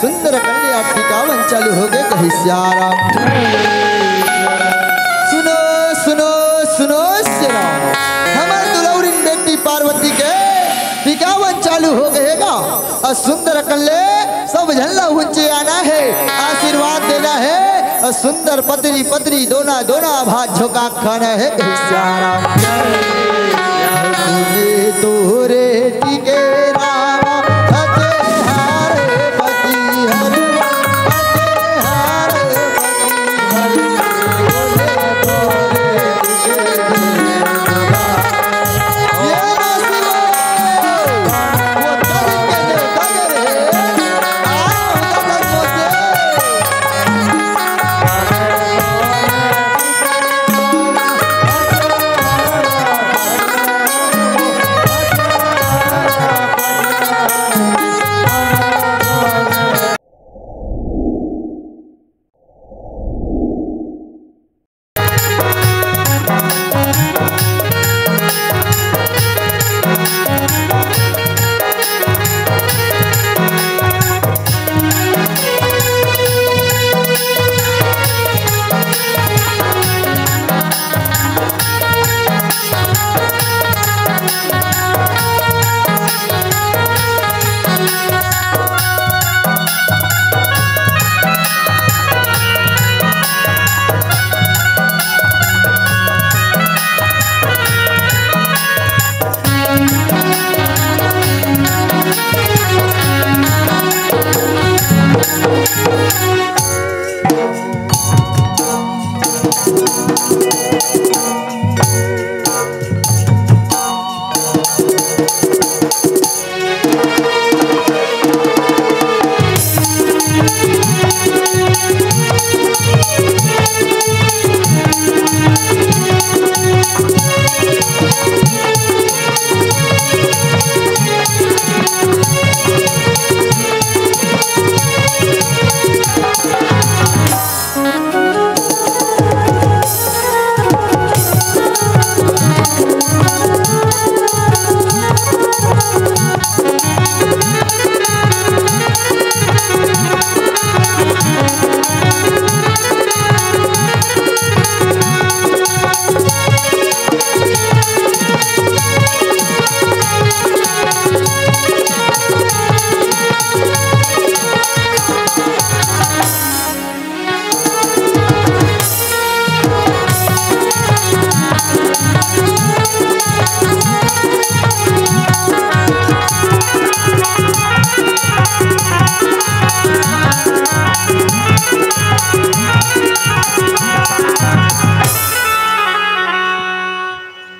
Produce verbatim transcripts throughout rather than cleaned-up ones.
सुंदर कन्या टिकावन चालू हो गे, कहे सियाराम। सुनो, सुनो, सुनो सियाराम, हमर दुलौरिन बेटी पार्वती के टिकावन चालू हो गे हे गा। अउ सुंदर कन्या सब झन ला हुंचे आना हे, आशीर्वाद देना हे। अउ सुंदर पतरी पतरी दोना दोना भात झोंका खाना हे, कहे सियाराम। तोरे टिके राम, हते हार पति हर, हते हार पति हर।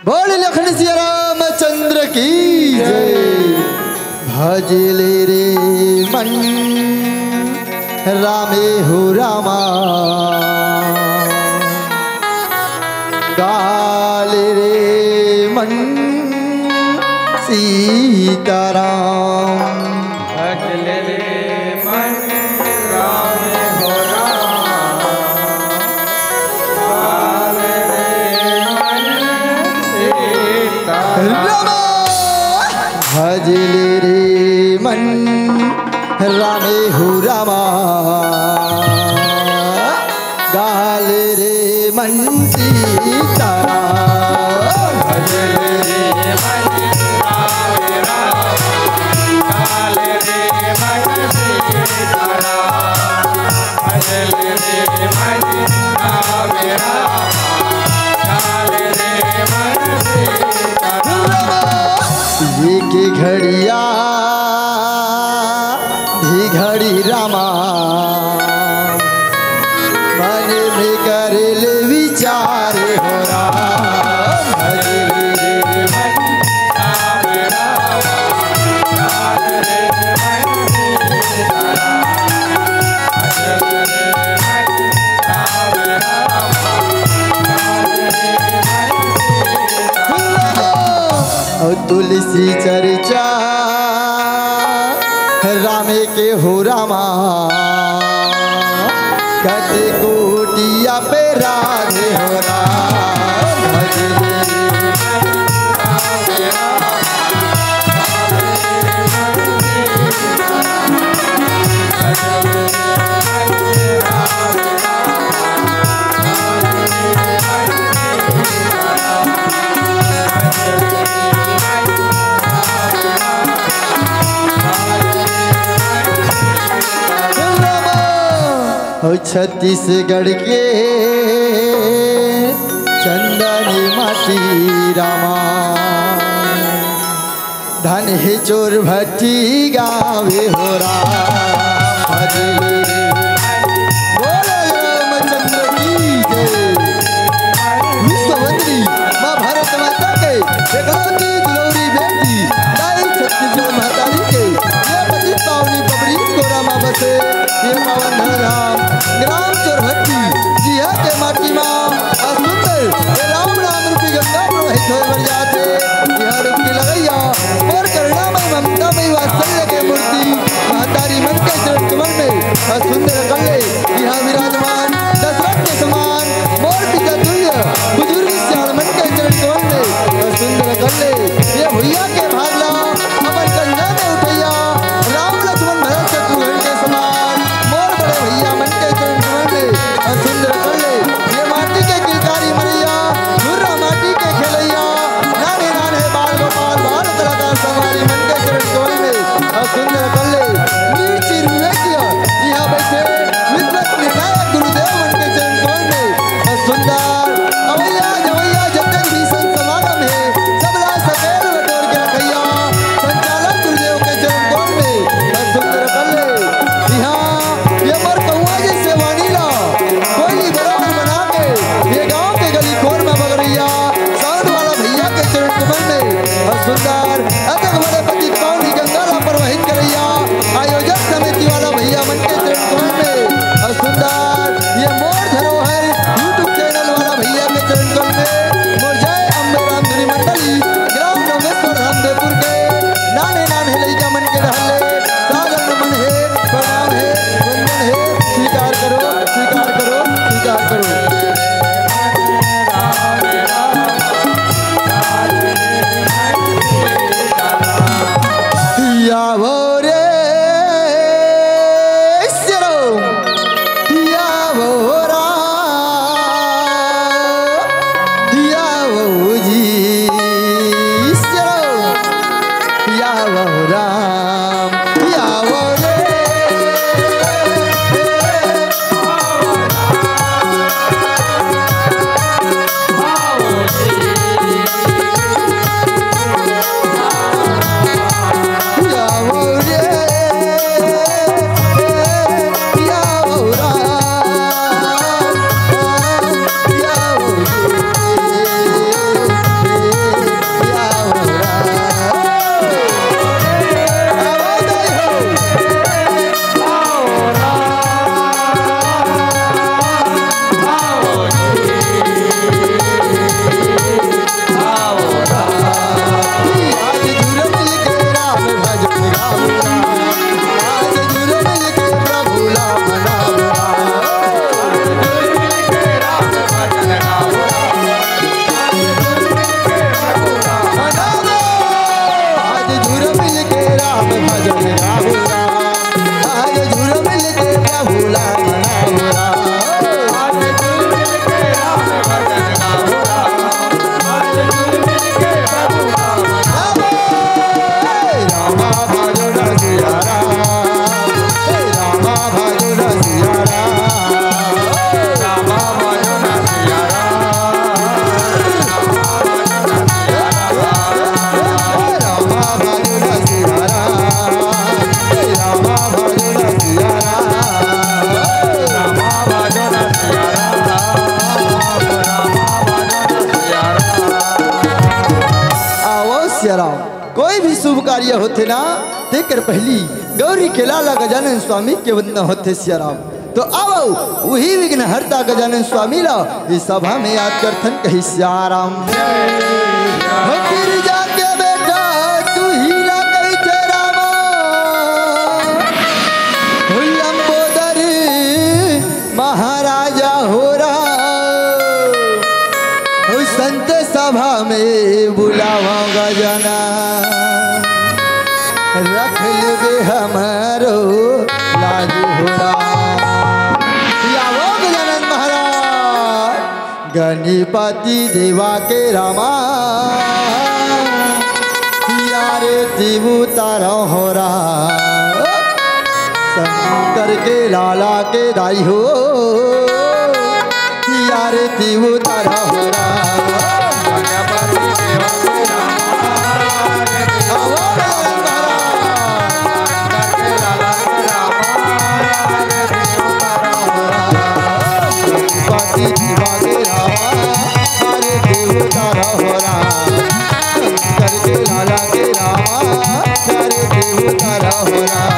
बोल लखन सिया रामचंद्र की जय। भजले रे मन रामे हो रामा, गाले रे मन सीताराम। भजले रे मन रामे हो रामा, गाले रे मन सीताराम। रामा। भजले रे मन रामे हो रामा, गाले रे मन सीताराम। भजले रे मन रामे रामा, गाले रे मन सीताराम। भजले रे मन रामे रामा, गाले रे मन सीताराम। एक घड़िया धी घड़ी रामा, मन में करेल विचार हो राम। अउ तुलसी चर्चा रामे के हो रामा, कति कोटि अपराध हो राम। भजले अउ छत्तीसगढ़ के चंदनी माटी रामा, धन हे चोर भट्टी गावे हो राम। बोलो रामचंद्र की जय। विश्ववंदनी माँ भारत माता के एकलौती दुलौरी बेटी दाई छत्तीसगढ़ महतारी के ये पतित पावनी पबरी कोरा माँ बसे ये पावन धरधाम ग्राम चोरभट्टी जिया के माटी माँ आ सुंदर ये राम नाम रूपी गंगा प्रवाहित होए बर जाथे। यहाँ डुबकी लगैया मोर करुणामय ममतामय वात्सल्य के मूर्ति महतारी मन के चरण कमल में आ सुंदर कल्ले यहाँ विराजमान दशरथ के समान मोर पिता तुल्य बुजुर्ग सियान मन के चरण कमल में आ सुंदर कल्ले ये भुइया के भार ला अपन कंधा में उठैया राम लक्ष्मण भरत शत्रुघ्न के समान मोर बड़े भैया मन के चरण कमल में आ सुंदर कल्ले ये माटी के किलकारी मरैया धुर्रा माटी के खेलैया नाने नाने बाल गोपाल बाल कलाकार संगवारी मन के चरण कमल में आ सुंदर कल्ले नीची रुएकिया यहाँ बैठे विद्वत निकाय गुरुदेव मन के चरण कमल में आ सुंदर अवैया जवैया जतन भी संत समागम है सबला सकेल बटोर के रखैया संचालक गुरुदेव के चरण कमल में आ सुंदर कल्ले यहाँ ये मोर कौआ जैसे वाणी ला कोई बराबर बना के ये गांव के गली खोर में बगरैया साउंड वाला भैया के चरण कमल में और सुंदर अतक बड़े पतित पावनी गंगा ला प्रवाहित करैया आयोजक समिति वाला भैया मन के चरण कमल में और सुंदर ये मोर धरोहर YouTube चैनल वाला भैया के चरण कमल में मोर जय अम्बे रामधुनी मंडली ग्राम डोंगेश्वर रामदेवपुर के नाने नाने लइका मन के रहले सादर नमन हे प्रणाम हे वंदन हे स्वीकार करो स्वीकार करो स्वीकार करो। या वो रे सिरो, या वो रा, या वो जी सिरो, या वो राम, या वो रे। आवो सियाराम, कोई भी शुभ कार्य होथे ना, तेकर पहली गौरी के लाला गजानन स्वामी के वंदना होथे सियाराम। तो आवो, उही विघ्नहर्ता गजानन स्वामी ला ये सभा में याद करथन कही सियाराम। हो गिरिजा के बेटा तू ही ला कही थे रामा, हो लंबोदर महाराजा हो रहा, हो संत सभा में बुलावा गजानन। रख लेबे हमरो लाज हो राम। या वो गजानन महाराज, गणपति देवा के रामा, यारे जीव उतारो हो राम। शंकर के लाला के दाई हो, आरती उतारा हो राम। पति जीवा के रामा, आरती उतारा हो राम। शंकर के लाला के रामा, आरती उतारा हो राम।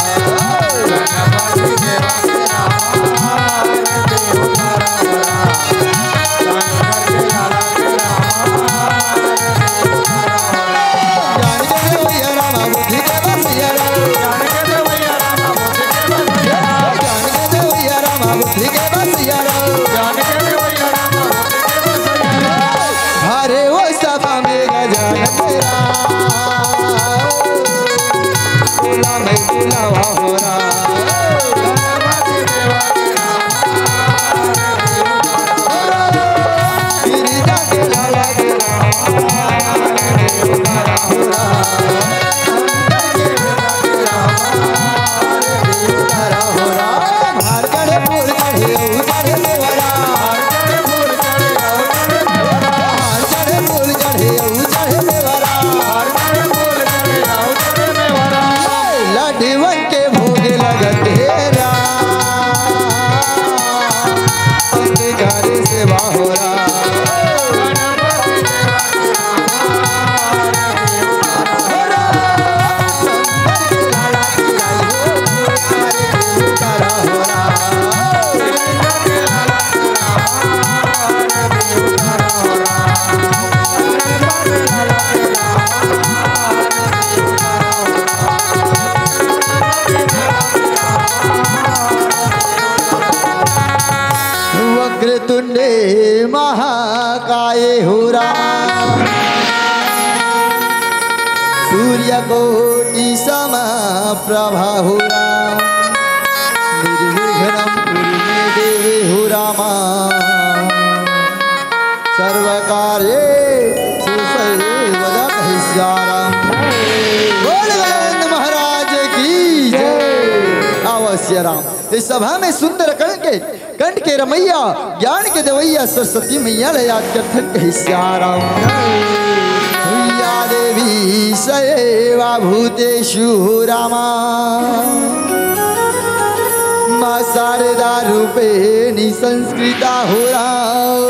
अरे वो सभा में गजानन तेरा, बोला मैं बुलावा हो रहा। लड्डुवन के भोग लगत हे राम, अंधकार से बाहोरा। वक्रतुंडे महाकाय हो राम, सूर्यकोटि समप्रभा हो राम, निर्विघ्नं कुरु मे देवी हो रामा। सर्वकार्येषु सर्वदा कहिस्याराम। बोल गजानंद महाराज की जय। आवो सियाराम। इस सभा में सुंदर कंठ के, कंठ के रमैया, ज्ञान के देवैया सरस्वती मैया ला याद करथन कहिस्याराम। या देवी सयेवा भूतेषु हो रामा। माँ शारदा रूपेणी संस्कृता हो राम।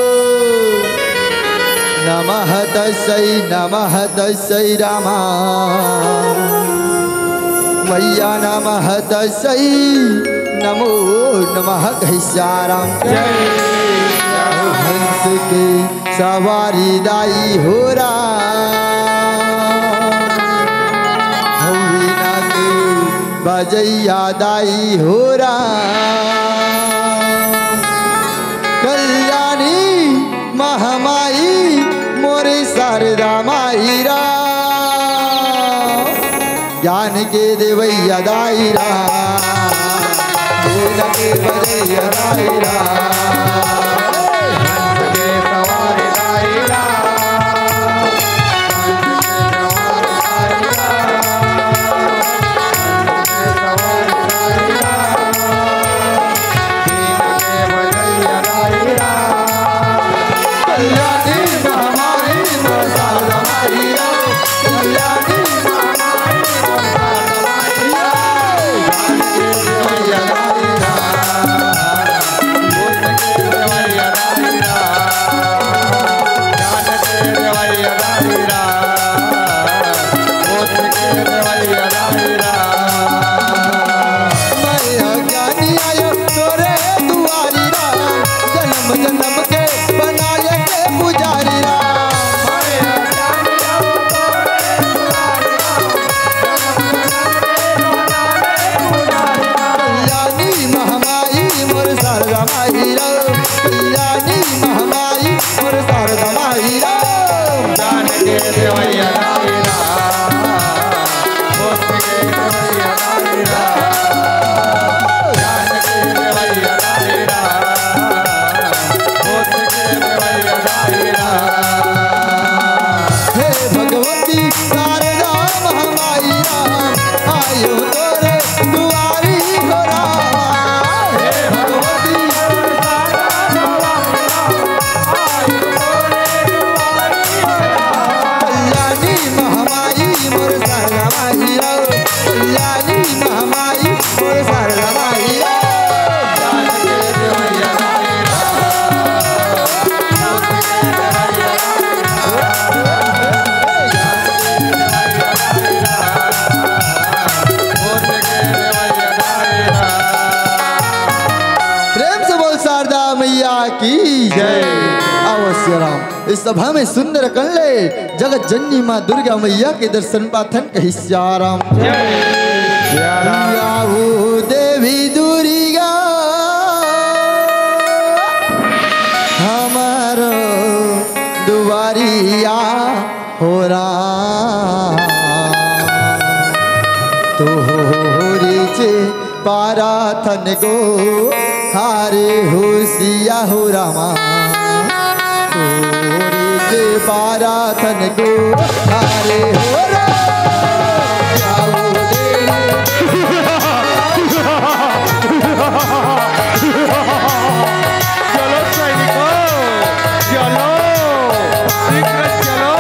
नमः तस्यै, नमः तस्यै रामा। मैया नमः तस्यै, नमो नमः कहिस्याराम। हंस के सवारी दाई हो राम, वीणा के बजैया दाई हो राम, कल्याणी महामाई मोरे शारदा माई राम। ज्ञान के देवैया दाई राम, बोल के बजैया दाई राम, हंस के सवार दाई राम, हंस के सवार दाई राम, हंस के सवार दाई राम, बीन के बजैया दाई राम। कल्याणी महामारी मोर शारदा माई राम। कल्याणी महामारी मोर शारदा माई राम। की जय। आवो सिया राम, इस सभा में सुंदर कंले जगत जननी माँ दुर्गा मैया के दर्शन पाथन कही सिया राम। जय। आवो देवी दुर्गा हमारो दुआरिया हो राम। तोहरी से पाराथन गो हारे हो सिया हो रामा। तोहरी से पाराथन गो हारे हो रामा। चलो सैनिकों, चलो, शीघ्र चलो।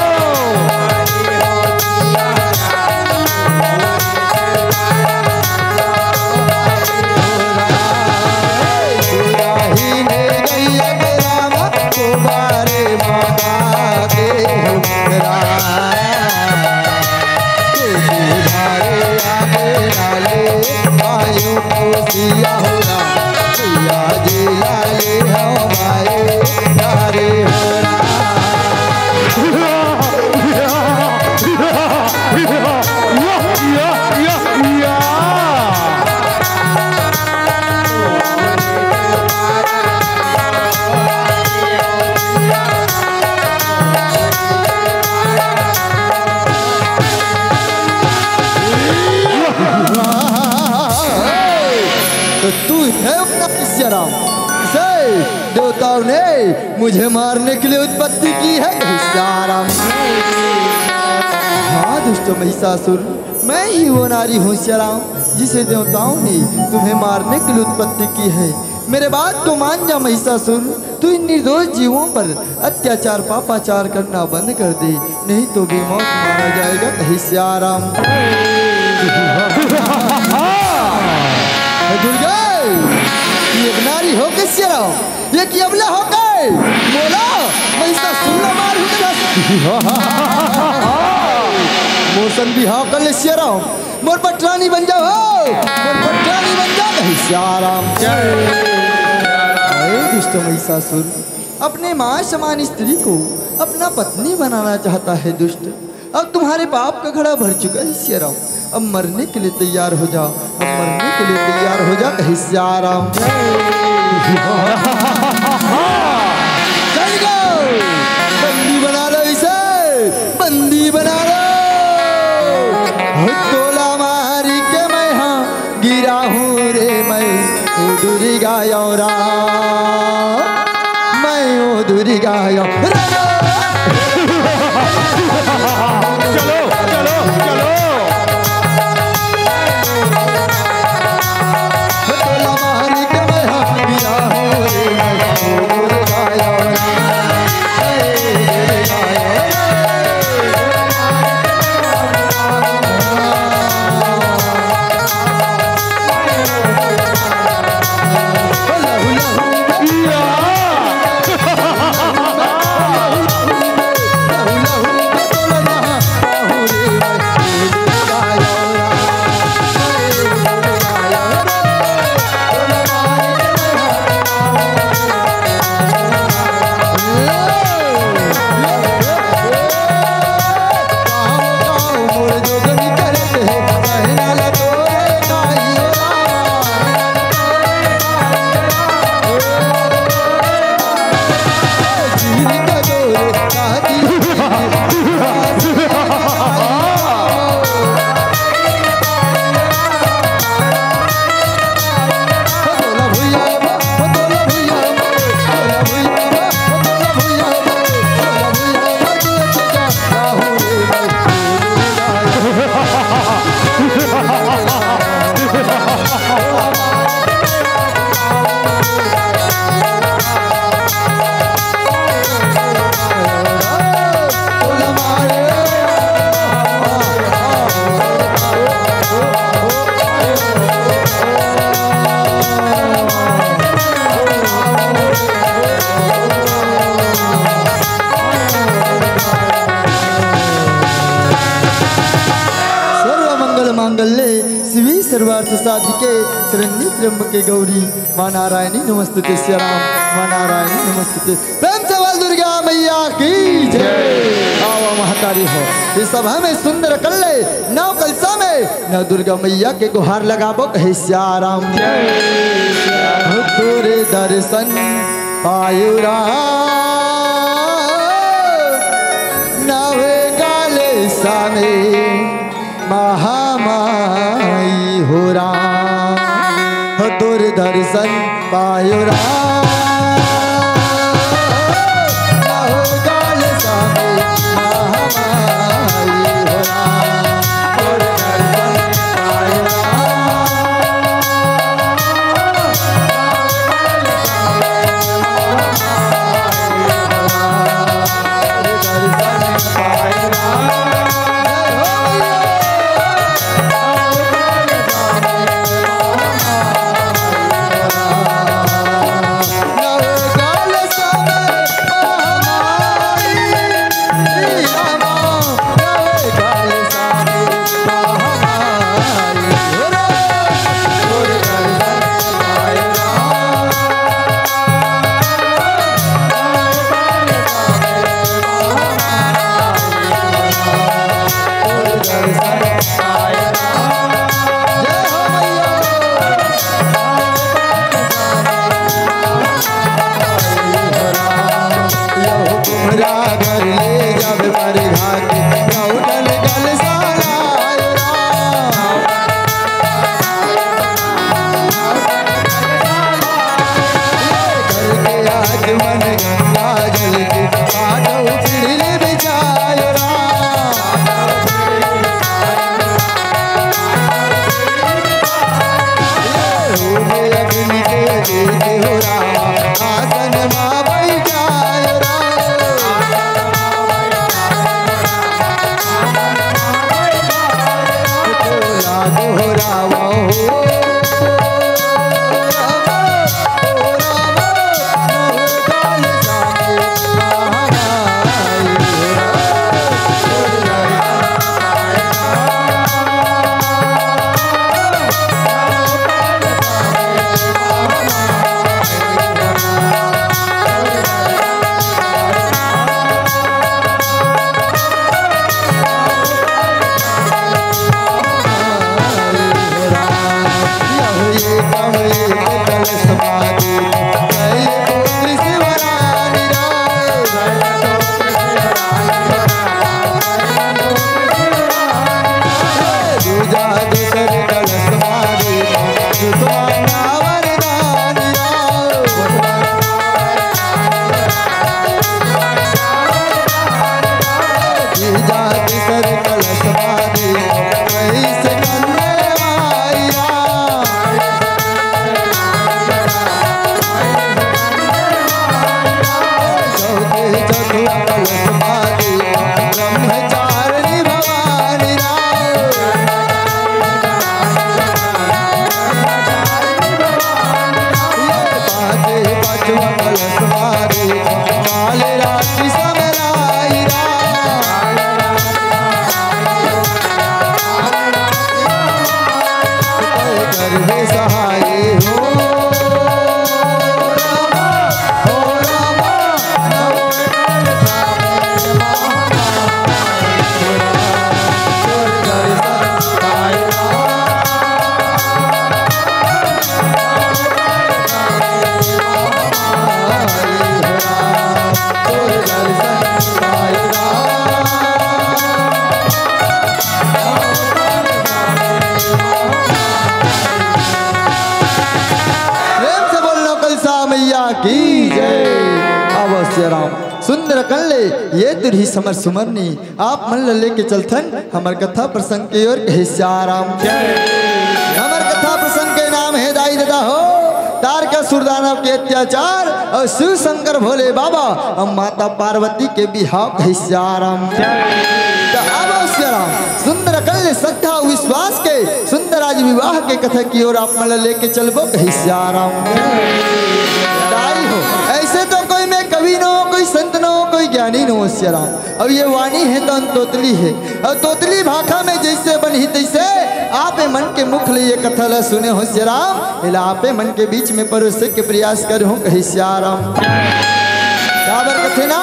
तो तू है अपना सिया राम। से देवताओं ने मुझे मारने के लिए उत्पत्ति की है सिया राम। हाँ दुष्ट महिषासुर, मैं ही वो नारी हूँ सिया राम, जिसे देवताओं ने तुम्हें मारने के लिए उत्पत्ति की है। मेरे बात को मान जा महिषासुर, तू इन निर्दोष जीवों पर अत्याचार पापाचार करना बंद कर दे, नहीं तो बेमौत मारा जाएगा कही सिया राम। दुर्गा, ये एक नारी हो के सिया राम, ये कि अबला हो के बोला, महिषासुर ला मार हो के बस। मोर सन बिहाव कर ले सिया राम। मोर पटरानी बन जाओ हो, मोर पटरानी बन जाओ कही सिया राम। जय। हे दुष्ट महिषासुर, अपने माँ समान स्त्री को अपना पत्नी बनाना चाहता है दुष्ट। अब तुम्हारे पाप का घड़ा भर चुका है सिया राम। अब मरने के लिए तैयार हो जाओ, अब मरने के लिए तैयार हो जाओ कही सिया राम। जय। चल गो, बंदी बना लो इसे, बंदी बना लो। हो तोला मारी के मैं हाँ गिरा हूँ रे मैं, ओ दुर्गा औरा, मैं ओ दुर्गा औरा। चलो, चलो, चलो। सर्व मंगल मांगल्ये शिवे सर्वार्थ साधिके शरण्ये त्र्यंबके गौरी माँ नारायणी नमोस्तुते सिया राम। नारायण नमस्ते। प्रेम से बोल दुर्गा मैया की जय। आवा महतारी हो, ये सभा में सुंदर कल्ले नौ कलसा में नौ दुर्गा मैया के गुहार लगाबो कहे सियाराम। तोरे दर्शन पायो राम, नवे काले सामे महामाई हो राम। हो तोर दर्शन पायो राम, नवे काले सामे महामाई हो राम। तोर दर्शन पायो राम। प्रेम से बोल नौ कलसा मैया की जय। अवश्य राम सुंदर कल्ले ये तुरही समर सुमरनी। आप मन ल लेके चलथन हमर कथा प्रसंग के ओर कहे सियाराम। हमर कथा प्रसंग के नाम हे दाई ददा हो, तारकासुर दानव के अत्याचार अउ शिव शंकर भोले बाबा अउ माता पार्वती के बिहाव कहे सियाराम। त आवो सियाराम सुंदर कल्ले श्रद्धा अउ विश्वास के सुंदर आज विवाह के कथा की ओर आप मन ल लेके चलबो कहे सियाराम। दाई हो, ऐसे तो कोई मैं कवि नो, कोई संत नो, कोई ज्ञानी नो सिया राम। अब ये वाणी हे तौन तोतली हे, अउ तोतली भाखा में जइसे बनही तइसे। आप ए मन के मुख ले ये कथा ला सुने हो सिया राम, एला आप ए मन के बीच में परोसे के प्रयास करहूँ कही सिया राम। काबर कथे ना,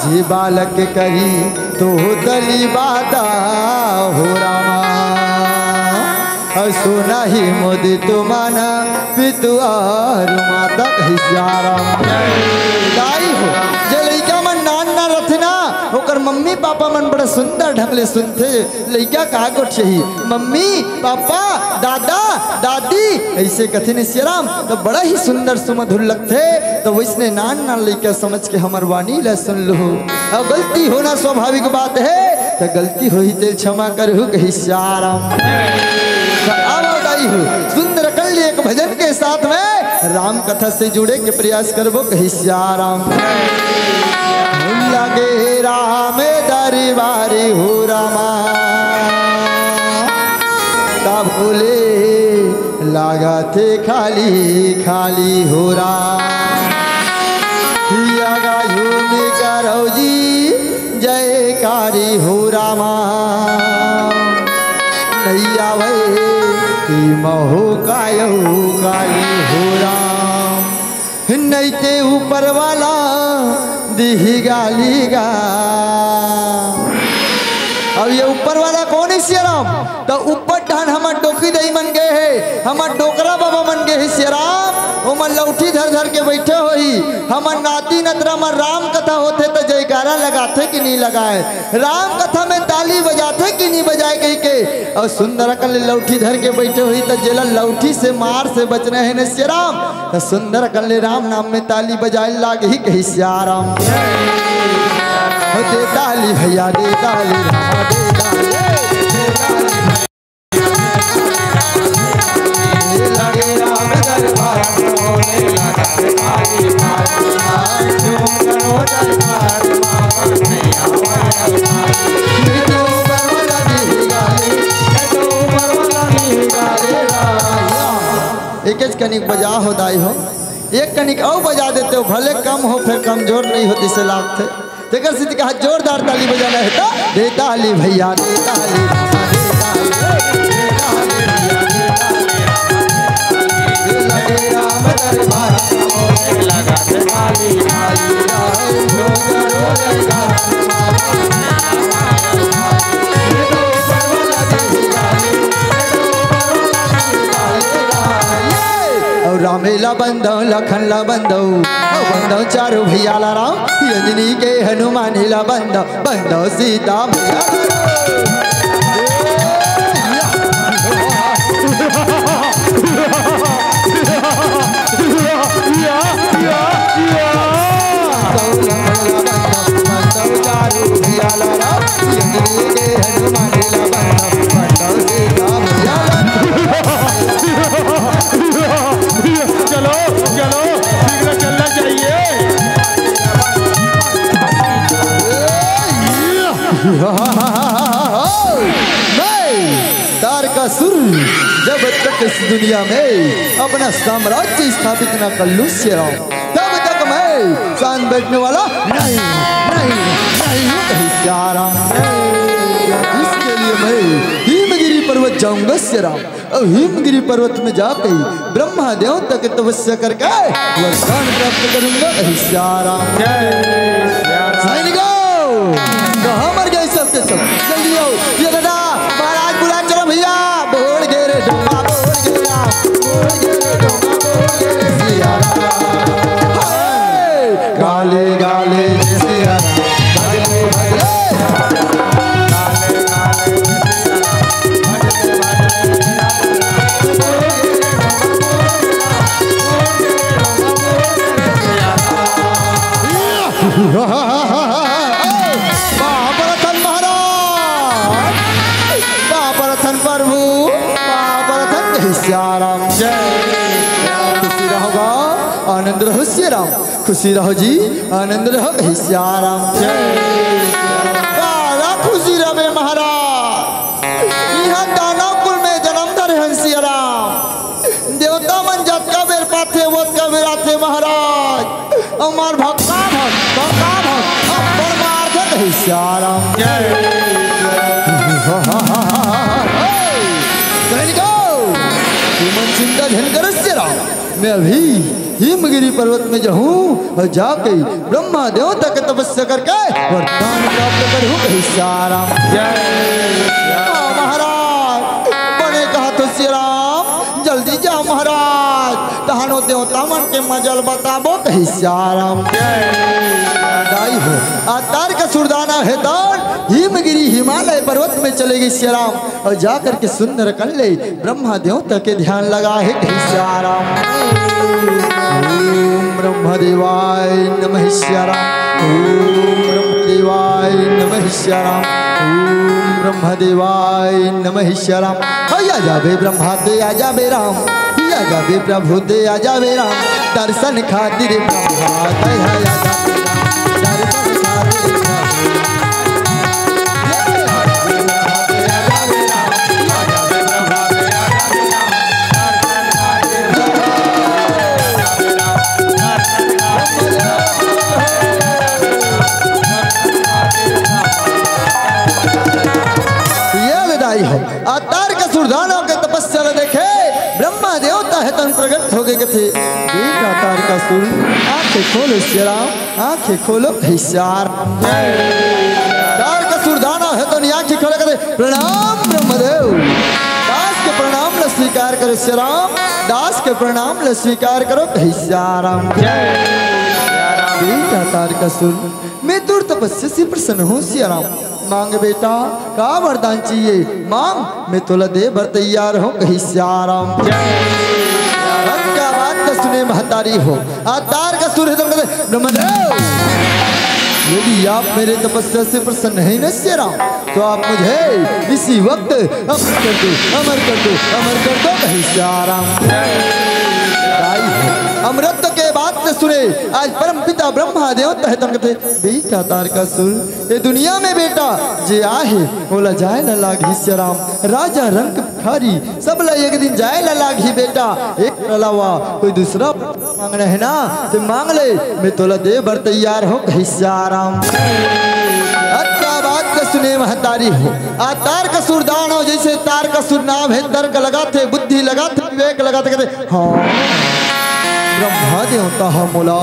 जे बालक करी तोतली बाता हो रामा, अउ सुनही मोदित मन पितु अउ माता कही सिया राम। दाई हो, जे लइका मन नान नान रथे ना, ओकर मम्मी पापा मन बड़ा सुंदर ढंग ले सुनथे। लइका का गोठियाही, मम्मी, पापा, दादा, दादी, अइसे कथे न सिया राम, त बड़ा ही सुंदर सुमधुर लगथे। त वइसने नान नान लइका समझ के हमर वाणी ला सुन लूहू। अब गलती होना स्वाभाविक बात हे, त गलती होही तेल क्षमा करहू कही सिया राम। त अब दाई हो, सुंदर कल एक भजन के साथ में राम कथा से जुड़े के प्रयास करबो कही सिया राम। लगे राम दरबारी हो रामा, तब बोले लागथे खाली खाली हो राम। हिया गा झूम करौ जी जयकारी हो रामा। नैया वै ई महू कायौ काली हो राम। नैते ऊपर वाला दिही गाली गा। अब ये ऊपर वाला कौन हे सिया राम? त ऊपर ढान हमर डोकी दई मन गे हे, हमर डोकरा बाबा मन गे हे सिया राम। ओमन लौठी धर धर के बइठे होही। हमर नाती नतरा म राम कथा होथे त जयकारा लगाथे कि नी लगाय? राम कथा में ताली बजाथे कि नी बजाय कहिके। अउ सुंदर अकन ले लौठी धर के बइठे होही त जेला लौठी से मार से बचना हे न सिया राम, त सुंदर अकन ले राम नाम में ताली बजाय लागही कही सिया राम। हो दे ताली भैया, दे ताली रामा, दे ताली। एकेच कनिक बजा हो दाई हो, एक कनिक अउ बजा देते हो, भले कम हो, फेर कमजोर नहीं होती से लागथे। तेकर सेती कहा जोरदार ताली बजाना हे त दे ताली भैया, दे ताली, दे ताली, दे ताली भैया, दे ताली। लगे राम दरबार, लगा दे ताली, ताली, ताली, जोर, जोर, जोर। अउ रामे ला बंधव, लखन ला बंधव, अउ बंधव चारू भैया ला राम, अंजनी के हनुमान ला बंधव, बंधव सीता मैया ला राम। चलो, चलो, ठीक से चलना चाहिए। मैं तारकासुर जब तक इस दुनिया में अपना साम्राज्य स्थापित न कर लूं सिया राम, तब तक मैं शांत बैठने वाला नहीं, नहीं, नहीं हूँ कही सिया राम। इसके लिए मैं हिमगिरी पर्वत जाऊंगा सिया राम। और हिमगिरी पर्वत में जाके ब्रह्मा देवता की तपस्या करके वरदान प्राप्त करूंगा कही सिया राम। जय सिया राम। सैनिकों, कहाँ मर गए सब के सब? जल्दी आओ। ये दादा, महाराज बुला, चलो भैया। बोल गे रे डोमा, बोल गे रे, बोल गे रे डोमा, बोल गे रे सिया राम। हे, गाले गाले सिया राम, भगले भगले। बाबरथन महाराज, बाबरथन प्रभु, बाबरथन जय सिया राम। जय। खुशी रहो गा, आनंद रहो सिया राम। खुशी रहो जी, आनंद रहो कही सिया राम। जय। बड़ा खुशी रहे महाराज। इहाँ दानव कुल में जन्म धरे हन सिया राम। देवता मन जतका बेर पाथे, ओतका बेर आथे महाराज। हमार भक्का भक, भक्का भक, थप्पड़ मार दे कहे सियाराम। जय। सैनिको, तुमन चिंता झन करो सियाराम, मैं अभी हिमगिरी पर्वत में जाहूँ अउ जाके ब्रह्मा देवता के तपस्या करके वरदान प्राप्त करहूँ कहे सियाराम। जय। हाँ महाराज, बने कहा तो सियाराम, जल्दी जा महाराज, तहानो देवता मन के मजल बताबो कहे सियाराम। जय। दाई हो, आ तारकासुर दानव हे तोर हिमगिरी हिमालय पर्वत में चले गे सियाराम, अउ जाकर के सुंदर कन ले ब्रह्मा देवता के ध्यान लगा हे कहे सियाराम। ओम ब्रह्मदेवाय नमः सियाराम। ओम ब्रह्मदेवाय नमः सियाराम। ओम ब्रह्मदेवाय नमः सियाराम। हैया जाबे ब्रह्मा ते आ जाबे राम, हैया जाबे प्रभु ते आ जाबे राम, दर्शन खातिर ब्रह्मा ते आ जाबे राम, दर्शन खातिर प्रभु। ये ले दाई हो, आ तारकासुर दानव के तपस्या ल देखे ब्रह्मा देवता हे तोन प्रगट होगे कथे, बेटा तारकासुर, आंखें खोलो सियाराम, आंखें खोलो कहे सियाराम। तारकासुर दानव हे तोन आंखें खोले कथे, प्रणाम ब्रह्मदेव, दास के प्रणाम ल स्वीकार करो सियाराम, दास के प्रणाम ल स्वीकार करो कहे सियाराम। जय। बेटा तारकासुर, मैं तोर तपस्या से प्रसन्न हूँ सियाराम। मांग बेटा, का वरदान चाहिए मांग, मैं तोला दे बर तैयार हूँ कहे सियाराम। धन का बात तो सुने महतारी हो, आ तारकासुर हे तोन कथे, ब्रह्मदेव, यदि आप मेरे तपस्या से प्रसन्न हैं न सियाराम, तो आप मुझे इसी वक्त अमर कर दो, अमर कर दो, अमर कर दो कहे सियाराम। दाई हो, अमरत्व के बात न सुने, आज परम पिता ब्रह्मा देवता हे तोन कथे, बेटा तारकासुर, ये दुनिया में बेटा जे आहे, ओला जाए ला लागही सियाराम। राजा रंक भिखारी, सब ला एक दिन जाए ला लागही बेटा। एक अलावा कोई दूसरा मांगना हे ना, ते मांग ले, मैं तोला दे बर तैयार हूँ कहे सियाराम। अतका बात के सुने महतारी हो, आ तारकासुर दानव जैसे तारकासुर नाम हे, तर्क लगाथे, बुद्धि लगाथे, विवेक लगाथे, कथे, हाँ, ब्रह्मा देवता ह मोला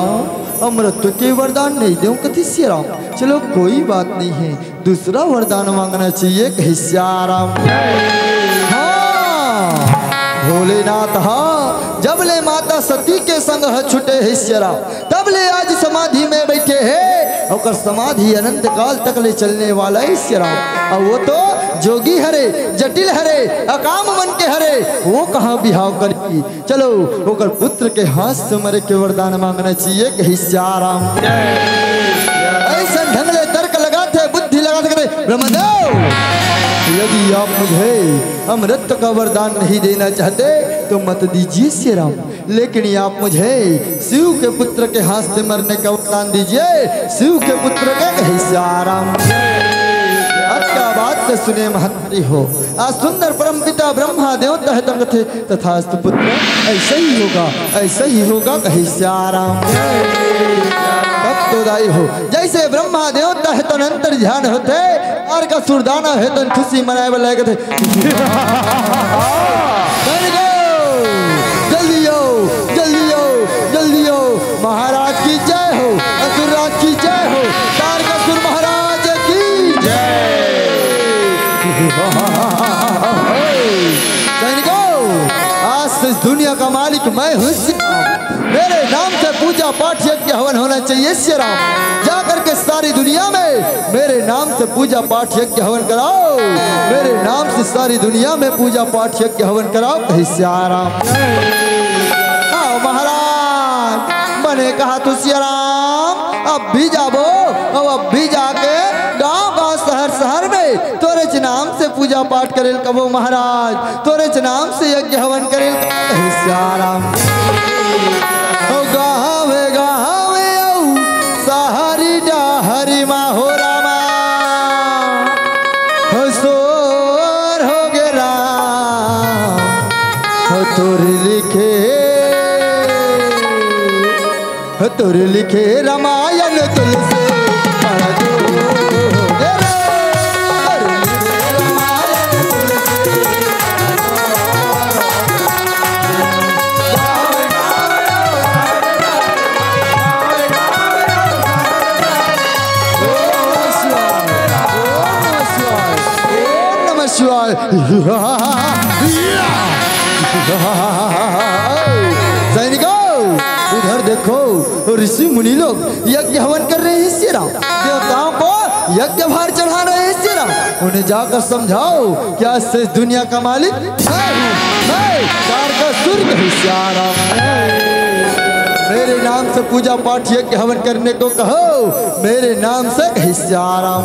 अमरत्व के वरदान नहीं देव कथे सियाराम। चलो कोई बात नहीं है, दूसरा वरदान मांगना चाहिए कहे सियाराम। हाँ, भोलेनाथ हा, जब ले माता सती के संग ह छूटे हे सियाराम, तब ले आज समाधि में बैठे हे, ओकर समाधि अनंत काल तक ले चलने वाला हे सियाराम। अउ वो तो जोगी हरे, जटिल हरे, अकाम मन के हरे, वो कहाँ बिहाव करही? चलो, ओकर पुत्र के हाथ से मरे के वरदान मांगना चाहिए कहे सियाराम। ऐसन ढंग ले तर्क लगाथे, बुद्धि लगाथे, कथे, ब्रह्मदेव, यदि आप मुझे अमृत का वरदान नहीं देना चाहते तो मत दीजिए सियाराम, लेकिन आप मुझे शिव के पुत्र के हाथ से मरने का वरदान दीजिए, शिव के पुत्र के कहे सियाराम। अतका बात तो सुने महतारी हो, आ सुंदर परम पिता ब्रह्मा देवता हे तोन कथे, तथास्तु पुत्र, ऐसा ही होगा, ऐसा ही होगा कहे सियाराम। तब तो दाई हो, जैसे ब्रह्मा देवता हे तोन अंतर ध्यान होथे, तारकासुर दानव हे तोन खुशी मनाए वाला कथे, जल्दी आओ, जल्दी आओ, जल्दी आओ, महाराज की जय हो, असुरराज की जय हो, तारकासुर महाराज की जय। सैनिकों, आज से इस दुनिया का मालिक मैं हूँ सियाराम। मेरे नाम से पूजा पाठ यज्ञ हवन होना चाहिए सियाराम। जाकर के सारी दुनिया में मेरे नाम से पूजा पाठ यज्ञ हवन कराओ, मेरे नाम से सारी दुनिया में पूजा पाठ यज्ञ हवन कराओ कहे सियाराम। आओ महाराज, बने कहा तो सियाराम, अब भी जाबो, अब, अब भी जाके गांव गांव शहर शहर में तोरेच नाम से पूजा पाठ करेल कबो महाराज, तोरेच नाम से यज्ञ हवन करेल कबो कहे सियाराम। ओ गावे गावे अउ सहरी डहरी मा हो रामा, हो सोर हो गे राम, हो तोर लिखे तोरे लिखे रामायण तुलसी पढ़ दो। तोरे लिखे रामायण तुलसी पढ़ दो। ओम नमः शिवाय, ओम नमः शिवाय, ओम नमः शिवाय। सैनिकों, इधर देखो, ऋषि मुनि लोग यज्ञ हवन कर रहे हैं श्री राम। देवताओं को यज्ञ भार चढ़ा रहे हैं श्री राम। उन्हें जाकर समझाओ कि आज से इस दुनिया का मालिक मैं हूँ, मैं तारकासुर कहे श्री राम। मेरे नाम से पूजा पाठ यज्ञ हवन करने को कहो, मेरे नाम से कहे श्री राम।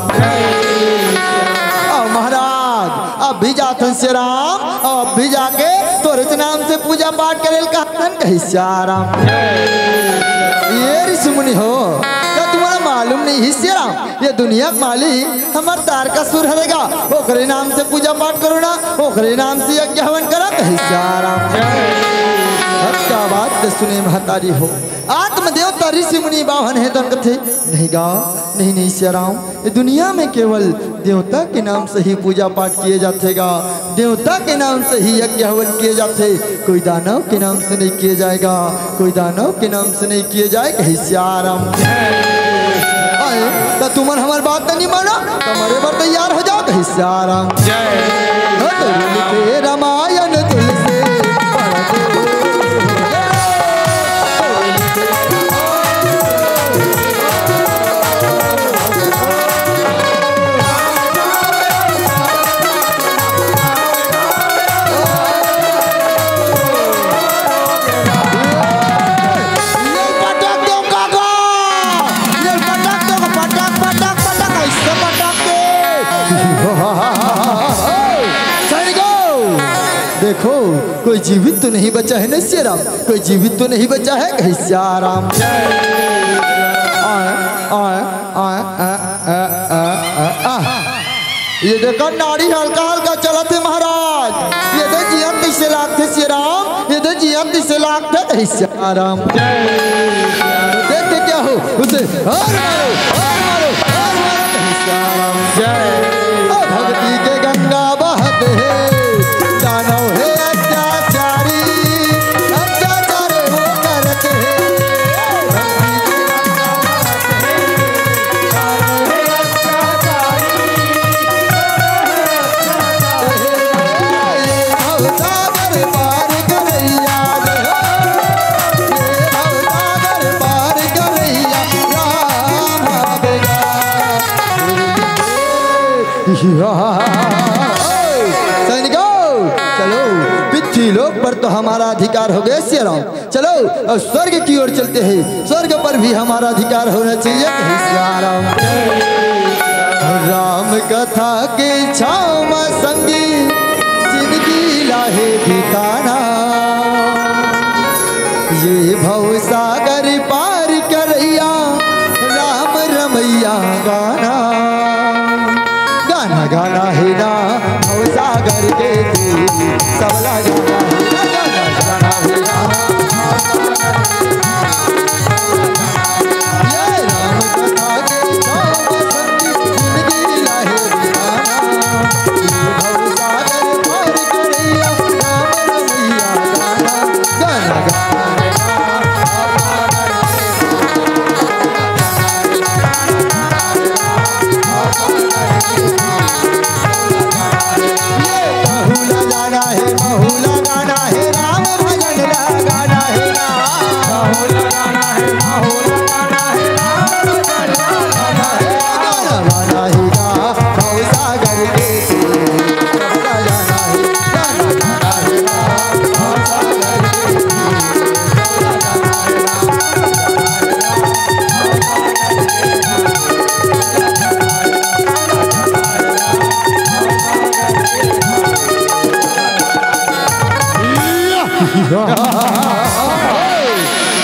और महाराज, अब भी जाथन श्री राम, अब भी जाके तोरे नाम से पूजा पाठ करे ल कहथन कहे श्री राम। ये ऋषि मुनि हो, का तुम्हारा मालूम नहीं है श्री राम, ये दुनिया के मालिक हमर तारकासुर हरे गा, ओकरे नाम से पूजा पाठ करो ना, ओकरे नाम से यज्ञ हवन करा कहे श्री राम। अब का बात सुने महतारी हो, आत्म देवता ऋषि मुनि बाभन हे तन कथे, नहीं गा, नहीं, नहीं श्री राम, ये दुनिया में केवल देवता के नाम से ही पूजा पाठ किए जाथे गा, देवता के नाम से ही यज्ञ हवन किए जाथे, कोई दानव के नाम से नहीं किए जाएगा, कोई दानव के नाम से नहीं किए जाए कहे श्री राम। आए, त तुमन हमर बात नहीं मानो, त मरे बर तैयार हो जाओ कहे श्री राम। जय। हो तो लिखे रामायण तुलसी पढ़ दो। ये पटक दो काका, ये पटक दो, पटक, पटक, पटक, ऐसे पटक दे। सैनिकों, देखो, कोई जीवित तो नहीं बचा है ना श्री राम, कोई जीवित तो नहीं बचा है कहे श्री राम। आ, आ, आ, आ, आ, आ, आ, आ। ये देखो, नाड़ी हल्का हल्का चलत हे महाराज। ये दे जियत कइसे लागथे श्री राम, ये दे जियत कइसे लागथे कहे श्री राम। देख के क्या हो, उसे और मारो, और मारो, और मारो कहे श्री राम। जय। ओ भक्ति के गंगा बहत हे, दानव हे अत्याचारी, अत्याचार वो करत हे। सैनिकों, चलो, पृथ्वी लोक पर तो हमारा अधिकार हो गया श्री राम। चलो, अब स्वर्ग की ओर चलते हैं, स्वर्ग पर भी हमारा अधिकार होना चाहिए कहे श्री राम। राम कथा के छाव संगी जिंदगी लाहे बिताना, ये भव सागर पार करैया राम रमैया गाना। गाना गाना हे ना भव सागर के तीर, सबला गाना हे ना, गाना गाना हे ना। ये राम कथा के छाव संगी जिंदगी लाहे बिताना, ये भव सागर पार करैया राम रमैया गाना। गाना गाना हे ना।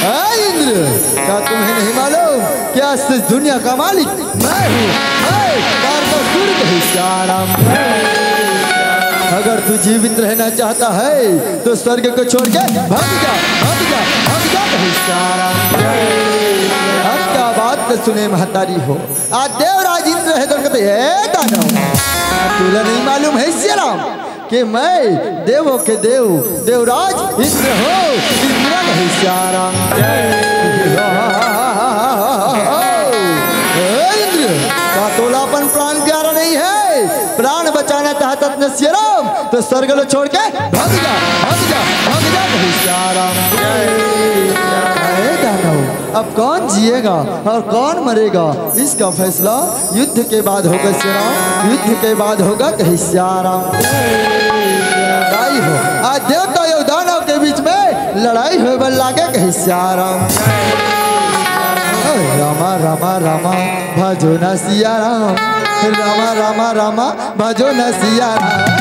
ए इंद्र, क्या तुम्हें नहीं मालूम कि आज से दुनिया का मालिक मैं हूँ, मैं तारकासुर कहे श्री राम। अगर तू जीवित रहना चाहता है तो स्वर्ग को छोड़ के भाग जा, भाग जा, भाग जा कहे श्री राम। सुने महतारी हो। आज देवराज इंद्र हे तो कहते, "हे दानव, तोला नहीं मालूम हे सिया राम कि मैं देवों के देव देवराज इंद्र हो, इंद्र नहीं सिया राम।" हे इंद्र, का तोला अपन प्राण प्यारा नहीं हे? प्राण बचाना चाहत हस न सिया राम, तो स्वर्ग लो छोड़ के भाग जा, भाग जा, भाग जा, कहे सिया राम। हे दानव, अब कौन जिएगा और कौन मरेगा, इसका फैसला युद्ध के बाद होगा सिया राम, युद्ध के बाद होगा, कहे सिया राम। भाई हो, आज देवता अउ दानव के बीच में लड़ाई होय बर लागे, कहे सिया राम। रामा, रामा, रामा, भजो न सिया राम। रामा, रामा, रामा, भजो न सिया राम।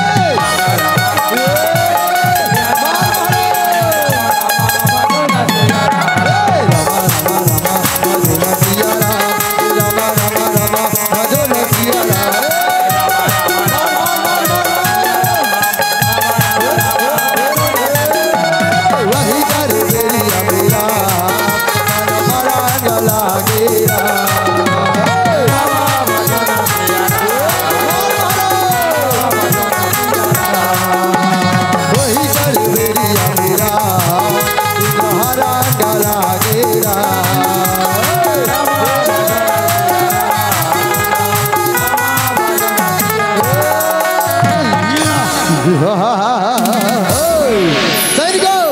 सैनिकों,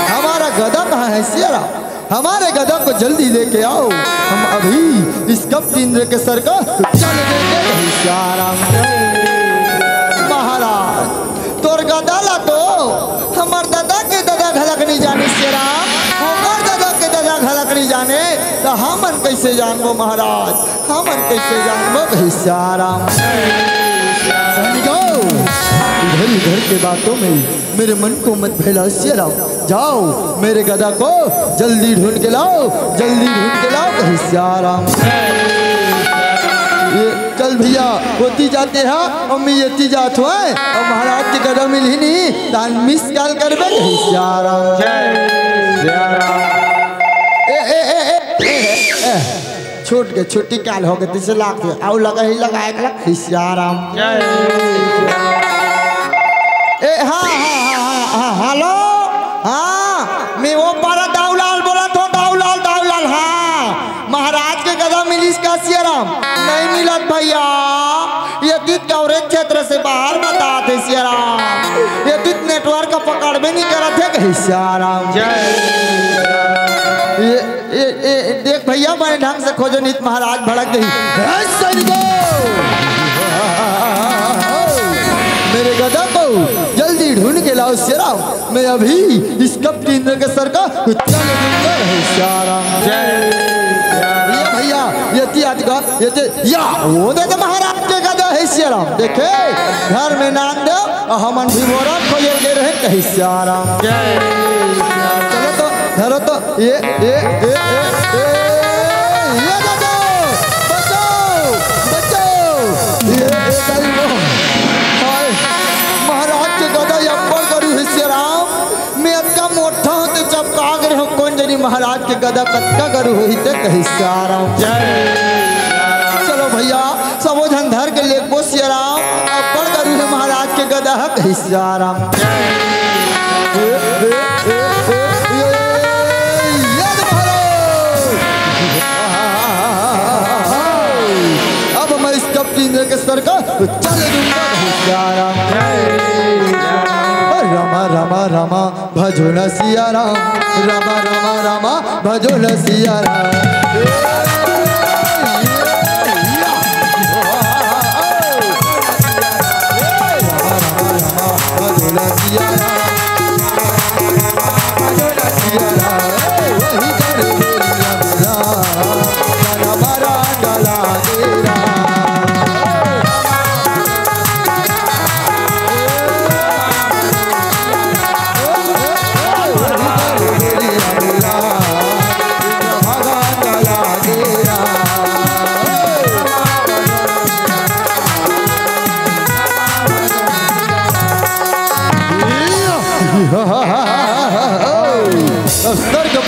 हमारा गदा कहाँ है सिया राम? हमारे गदा को जल्दी लेके आओ, हम अभी इस कपट इंद्र के सर को चल देंगे। सिया राम। महाराज, तोर गदा ला तो हमर ददा के ददा घलक नहीं जाने सिया राम, हमर ददा के ददा घलक नहीं जाने, तो हमन कैसे जानबो महाराज, हमन कैसे जानबो, कहे सिया राम। सैनिकों, इधर उधर के बातों में मेरे मन को मत बहलाओ सिया राम, जाओ मेरे गदा को जल्दी ढूंढ के लाओ, जल्दी ढूंढ के लाओ, कहे सिया राम। ये चल भैया, होती जाते हैं, अम्मी ये ती जात हुआ है, और महाराज के गदा मिलही नहीं, तान मिस कॉल करबे, कहे सिया राम। जय सिया राम। ए, ए, ए, ए, ए, ए, ए। छूट के छुट्टी काल हो गए, तीस लाख से आउ लगा ही लगाए, कहे सिया राम। जय। ए, हाँ, हाँ, हाँ, हाँ, हाँ, हेलो, हाँ, मैं वो पारा दाऊलाल बोला था, दाऊलाल, दाऊलाल, हाँ, महाराज के गदा मिलिस का सिया राम? नहीं मिलत भैया, ये तीत कवरेज क्षेत्र से बाहर बता थे सिया राम, ये तीत नेटवर्क पकड़ में नहीं करत है, कहे सिया राम। जय। ये ए, ए, देख भैया, मैं ढंग से खोजो, नहीं तो महाराज भड़क गई। ए, सैनिकों! मेरे गदा को जल्दी ढूंढ के लाओ सिया राम, मैं अभी इस कपट इंद्र के सर का कुत्ता ले दूंगा, हे सिया राम। जय। ये भैया, ये ती आदि का, ये ते, या, वो दे दे महाराज के गदा हे सिया राम। देखे, घर में नान दे, हमन भी मोरा खोजे के रहे, कहे सिया राम। जय। चलो तो, धरो तो, ये, ये, ये, ये, ये, ये दादा, बचाओ, बचाओ। ये, ये दाई वो। हाय, महाराज के गदा अब्बड़ गरू हे सिया राम। मैं अतका मोटा हूँ तो चपका गे हूँ, कोन जनी महाराज के गदा कतका गरू होही ते, कहे सिया राम। जय। चलो भैया, सबो झन धर के लेगबो सिया राम, अब्बड़ गरू हे महाराज के गदा ह, कहे सिया राम। ए, ए, ए, ए, ए, ए, ये ले महाराज। अब मैं इस कपटी इंद्र के सर का चल दूंगा, कहे सिया राम। रामा, रामा, रामा, भजो न सिया राम, रामा, रामा, रामा, भजो न सिया राम।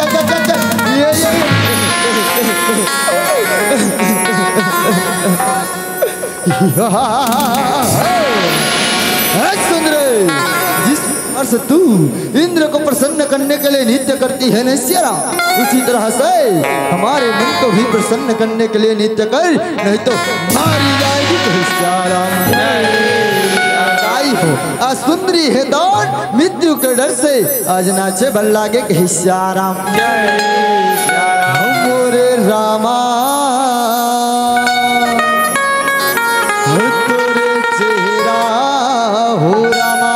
चल, चल, चल, चल। ये, ये, ये। हे सुंदरी, जिस प्रकार से तू इंद्र को प्रसन्न करने के लिए नृत्य करती है ना सिया राम, उसी तरह से हमारे मन को भी प्रसन्न करने के लिए नृत्य कर, नहीं तो मारी जाएगी कहे सिया राम। आई हो, आ सुंदरी है दौड़ मृत्यु के डर से, आज नाचे बल लागे कहे सिया राम। मोरे रामा, तोरे चेहरा हो रामा।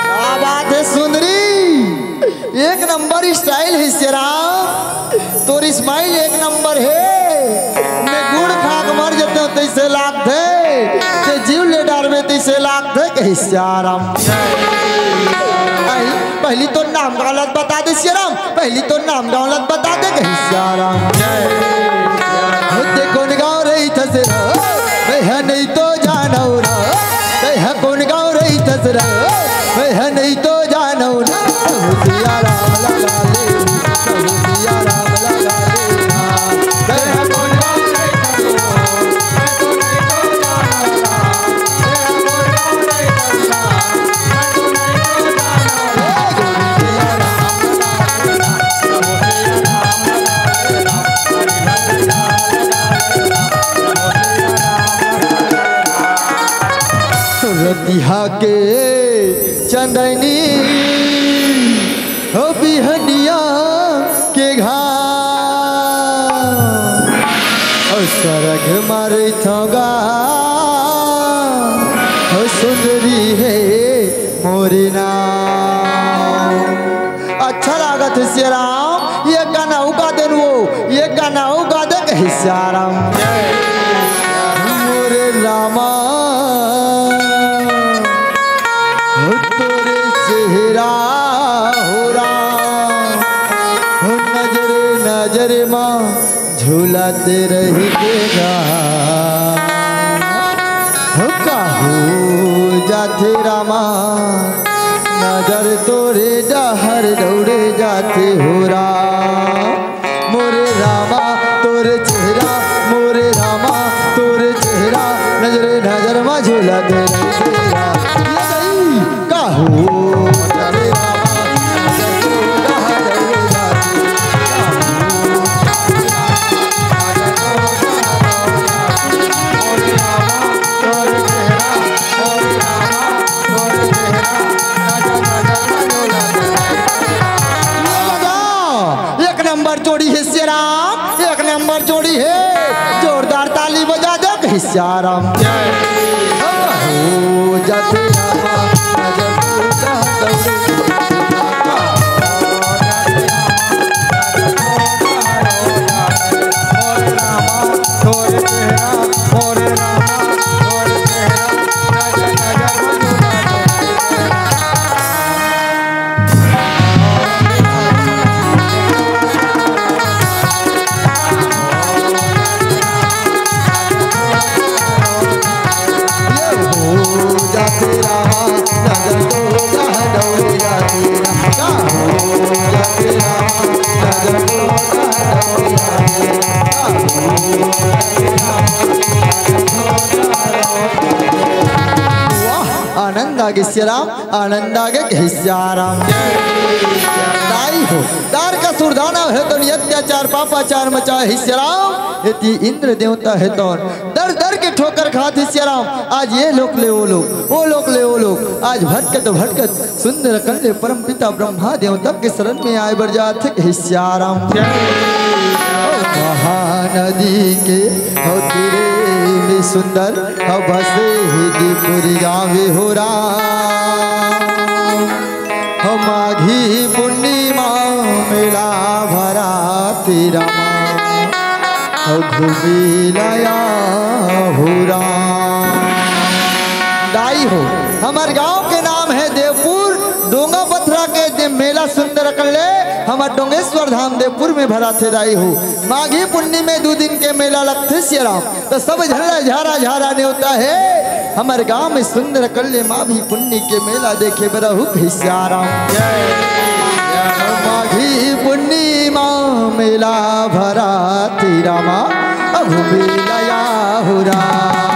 का बात हे सुंदरी, एक नंबर style हे सिया राम, तोर smile एक नंबर हे। मैं गुड़ खा के मर जतेंव तइसे लागथे, ते जीव ले डारबे तइसे लागथे कहे सिया राम। पहली तो नाम गाँव ल बता दे सिया राम, पहली तो नाम गाँव ल बता दे कहे सिया राम। जय। ते कोन गाँव रहिथस रे, मैं ह नहीं तो जानव रे। ते ह कोन गाँव रहिथस रे, मैं ह नहीं तो जानव ना। सिया राम लगा ले, सिया राम लगा ले। ते ह कोन गाँव रहिथस रे, रतिहा के चंदनी हो बिहनिया के घाम, ओ सरग मारे थोगा, ओ सुंदरी हे मोरी नाम। अच्छा लागत हे सिया राम, ये गाना अउ गा देन वो, ये गाना अउ गा दे कहे सिया राम। मोरे रामा, हो तोरे चेहरा हो राम, हो नजर नजर मा झूलत रहिगे गा। हो का हो जाथे रामा, नजर तोरे डहर दौड़े जाथे हो राम। मोरे रामा तोरे चेहरा, मोरे रामा तोरे चेहरा, नजर नजर मा झूलत रहिगे गा। ये गई। काहू चले रामा, एक नंबर जोड़ी हे सिया राम, एक नंबर जोड़ी हे। जोरदार ताली बजा दे कहे सिया राम। हो जाथे रामा, नजर तो दौड़े। वाह, आनंद आगे सिया राम, आनंद आगे कहे सिया राम। तारकासुर दानव हे तोन अत्याचार पापाचार मचाए हे सियाराम। एती इंद्र देवता हे तोन दर दर के ठोकर खात हे सियाराम। आज ये लोक ले वो लोक, वो लोक ले वो लोक, आज भटकत भटकत सुंदर कल्ले परम पिता ब्रह्मा देवता के शरण में आए बर जात हे सियाराम। महानदी के हो तीरे में सुंदर हो बसे हे दीपुरी गाँव हो राम। हो माघी पुन्नी मा मेला भराथे रामा, हो घूमी लया हो राम। दाई हो, हमर गांव के नाम हे देवपुर। डोंगा पथरा के दे-, मेला सुंदर कल्ले हमर डोंगेश्वर धाम देवपुर में भराथे दाई हो। माघी पुन्नी में दू दिन के मेला लगथे सियाराम। त सब झन ला झारा झारा नेवता हे, हमर गांव में सुंदर कल्ले माघी पुन्नी के मेला देखे बर आहू कहि सियाराम। माघी पुन्नी मा मेला भराथे रामा, अघु मेला या हो राम।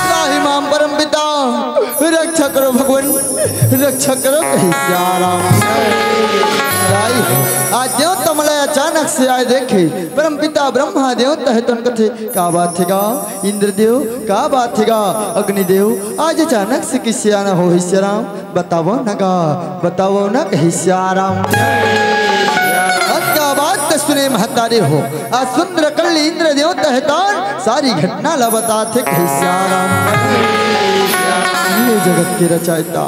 त्राहि माम परम पिता, रक्षा करो भगवान, रक्षा करो कहि सियाराम। दाई, आज देवता मन ला अचानक से आए देखे, परम पिता ब्रह्मा देवता हे तोन कथे, का बात हे गा इंद्रदेव, का बात हे गा अग्निदेव, आज अचानक से कइसे आना हो हे सियाराम? बतावव न गा, बतावव न कहि सियाराम। अतका बात त सुने महतारी हो, आज सुंदर कल्ली इंद्र देवता हे तोन सारी घटना ला बताथे कहि सियाराम। हे जगत के रचयिता,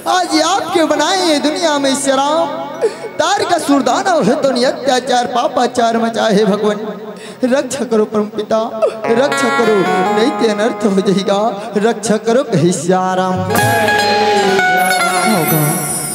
आज ये आपके बनाए ये दुनिया में सियाराम, तारकासुर दानव हे तोन अत्याचार पापाचार मचाए हे भगवान। रक्षा करो परम पिता, रक्षा करो, नहीं ते अनर्थ हो जाही गा, रक्षा करो कहि सियाराम। हो गा,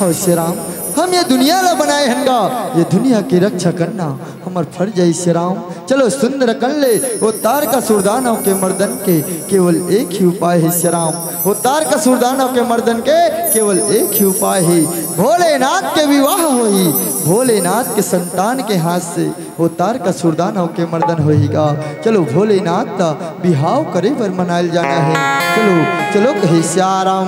हो सियाराम, हम ये दुनिया ला बनाए हन गा, ये दुनिया की रक्षा करना हमर फर्ज हे सियाराम। चलो सुंदर कल्ले, वो तारकासुर दानव के मर्दन के केवल एक ही उपाय हे सियाराम। वो तारकासुर दानव के मर्दन के केवल एक ही उपाय हे, भोलेनाथ के विवाह होही, भोलेनाथ के संतान के हाथ से वो तारकासुर दानव के मर्दन होही गा। चलो भोलेनाथ ता बिहाव करे बर मनायल जाना हे। चलो, चलो कहि सियाराम।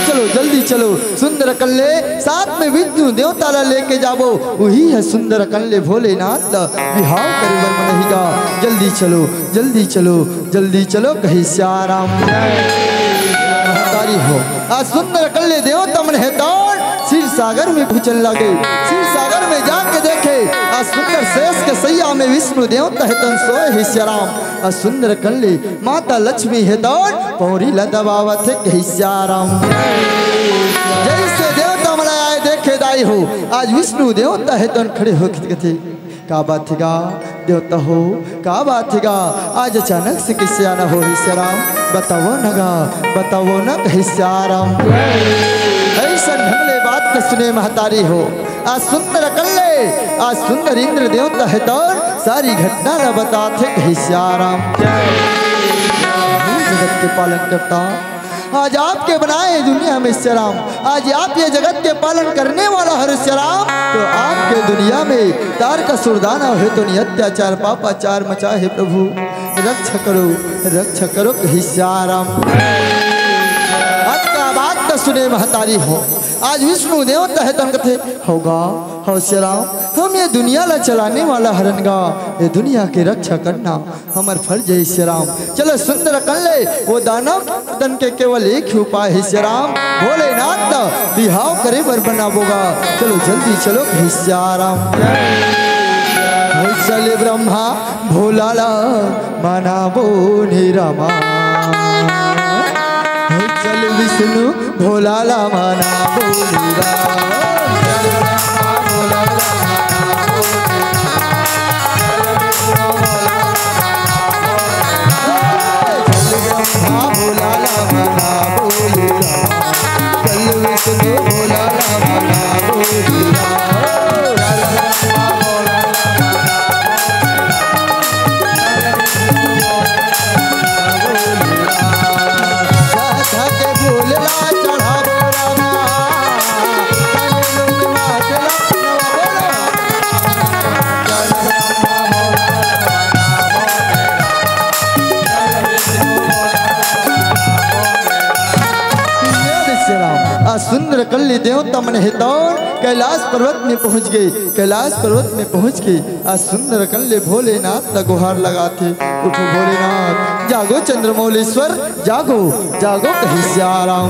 चलो जल्दी चलो, सुंदर कल्ले साथ में विष्णु देवता ला लेके जाबो, उही हे सुंदर कल्ले भोलेनाथ ता बिहाव करे बर मनही गा। जल्दी चलो, जल्दी चलो, जल्दी चलो कहि सियाराम। महतारी हो, आज सुंदर कल्ले देवता मन हे तोन क्षीर सागर में पहुंचन लागे। क्षीर सागर में जाके देखे, आज सुंदर शेष के सैया में विष्णु देवता हे तोन सोए हे सियाराम। आज सुंदर कल्ले माता लक्ष्मी हे तोन पौरी ला दबावत हे कहि सियाराम। जइसे देवता मन आए देखे दाई हो, आज विष्णु देवता हे तोन खड़े होके कथे, का बात हे गा देवता हो, का बात हे गा? आज अचानक से कइसे आना होही सियाराम? बतावव न गा, बतावव न कहि सियाराम। अइसन ढंग ले बात के सुने महतारी हो। आज सुंदर कल्ले, आज सुंदर इंद्र देवता हे तोन सारी घटना ला बताथे कहि सियाराम। हे जगत के पालन करता, आज आपके बनाए दुनिया में सियाराम, आज आप ये जगत के पालन करने वाला हरे सियाराम, तो आपके दुनिया में तारकासुर दानव हे तोन अत्याचार पापाचार मचाए हे प्रभु, रक्षा करो, रक्षा करो कहि सियाराम। अतका बात त सुने महतारी हो, आज विष्णु देव तहे तन कथे, "हो गा, हो सिया राम, हम ये दुनिया ला चलाने वाला हरन गा, ये दुनिया के रक्षा करना हमर फर्ज हे सिया राम।" चलो सुंदरकन ले वो दानव के मर्दन के केवल एक ही उपाय हे सिया राम, भोलेनाथ ला बिहाव करे बर बनाबो गा। चलो जल्दी चलो हे सिया राम। चल ब्रह्मा भोला ला मनाबो ने रामा। चल विष्णु भोला ला मनाबो ने रामा। चल ब्रह्मा भोला ला मनाबो ने रामा। चल विष्णु भोला ला मनाबो ने रामा। आ सुंदरकन ले देवता मन हे तौन कैलाश पर्वत में पहुंच गे। कैलाश पर्वत में पहुंच के आ सुंदरकन ले भोलेनाथ ला गुहार लगाथे, "उठो भोलेनाथ, जागो चंद्रमौलेश्वर, जागो, जागो," कहे सिया राम।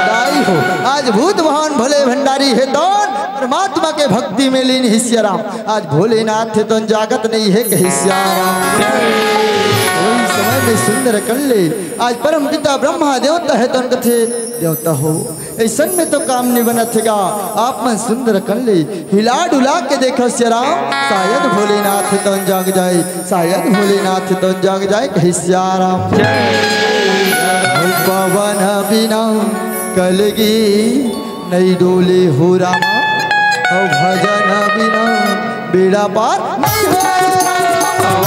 दाई हो, आज भूत भवन भोले भंडारी हे तौन परमात्मा के भक्ति में लीन हे सिया राम। आज भोलेनाथ हे तौन जागत नहीं हे कहे सिया राम। वही समय में सुंदरकन ले आज परम पिता ब्रह्मा देवता हे तौन कथे, "देवता हो, अइसन में तो काम नइ बनत हे गा। आप मन सुंदरकन ले हिला डुला के देखव सिया राम, शायद भोलेनाथ हे तौन जाग जाए, शायद भोलेनाथ हे तौन जाग जाए," कहे सिया राम। पवन बिना कलगी नइ डोले हो रामा, अउ भजन बिना बेड़ा पार नइ होय रामा।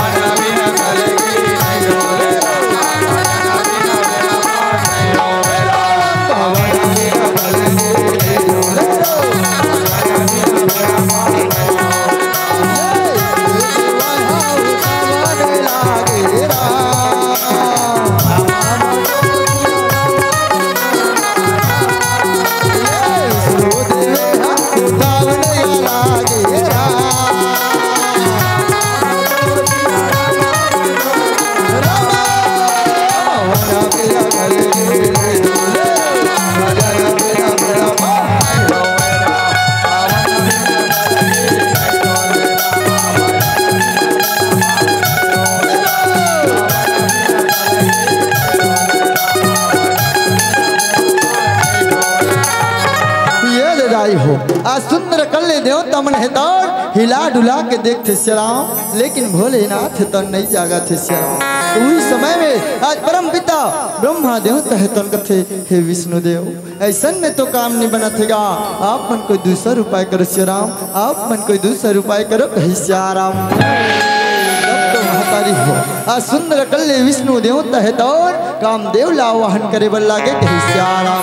ये ले दाई हो, आज सुंदरकन ले देवता मन हे तौन हिला डुला के देखथे सिया राम, लेकिन भोलेनाथ हे तौन नइ जागत हे सिया राम। उही समय में आज परम पिता ब्रह्मा देवता हे तौन कथे, "हे विष्णु देव, अइसन में तो काम नइ बनत हे गा, आप मन कोई दूसर उपाय करो सिया राम, आप मन कोई दूसर उपाय करो," कहे सिया राम। तब तो महतारी हो, आ सुंदरकन ले विष्णु देवता हे तौन कामदेव ला आवाहन करे बर लागे, कहे सिया राम।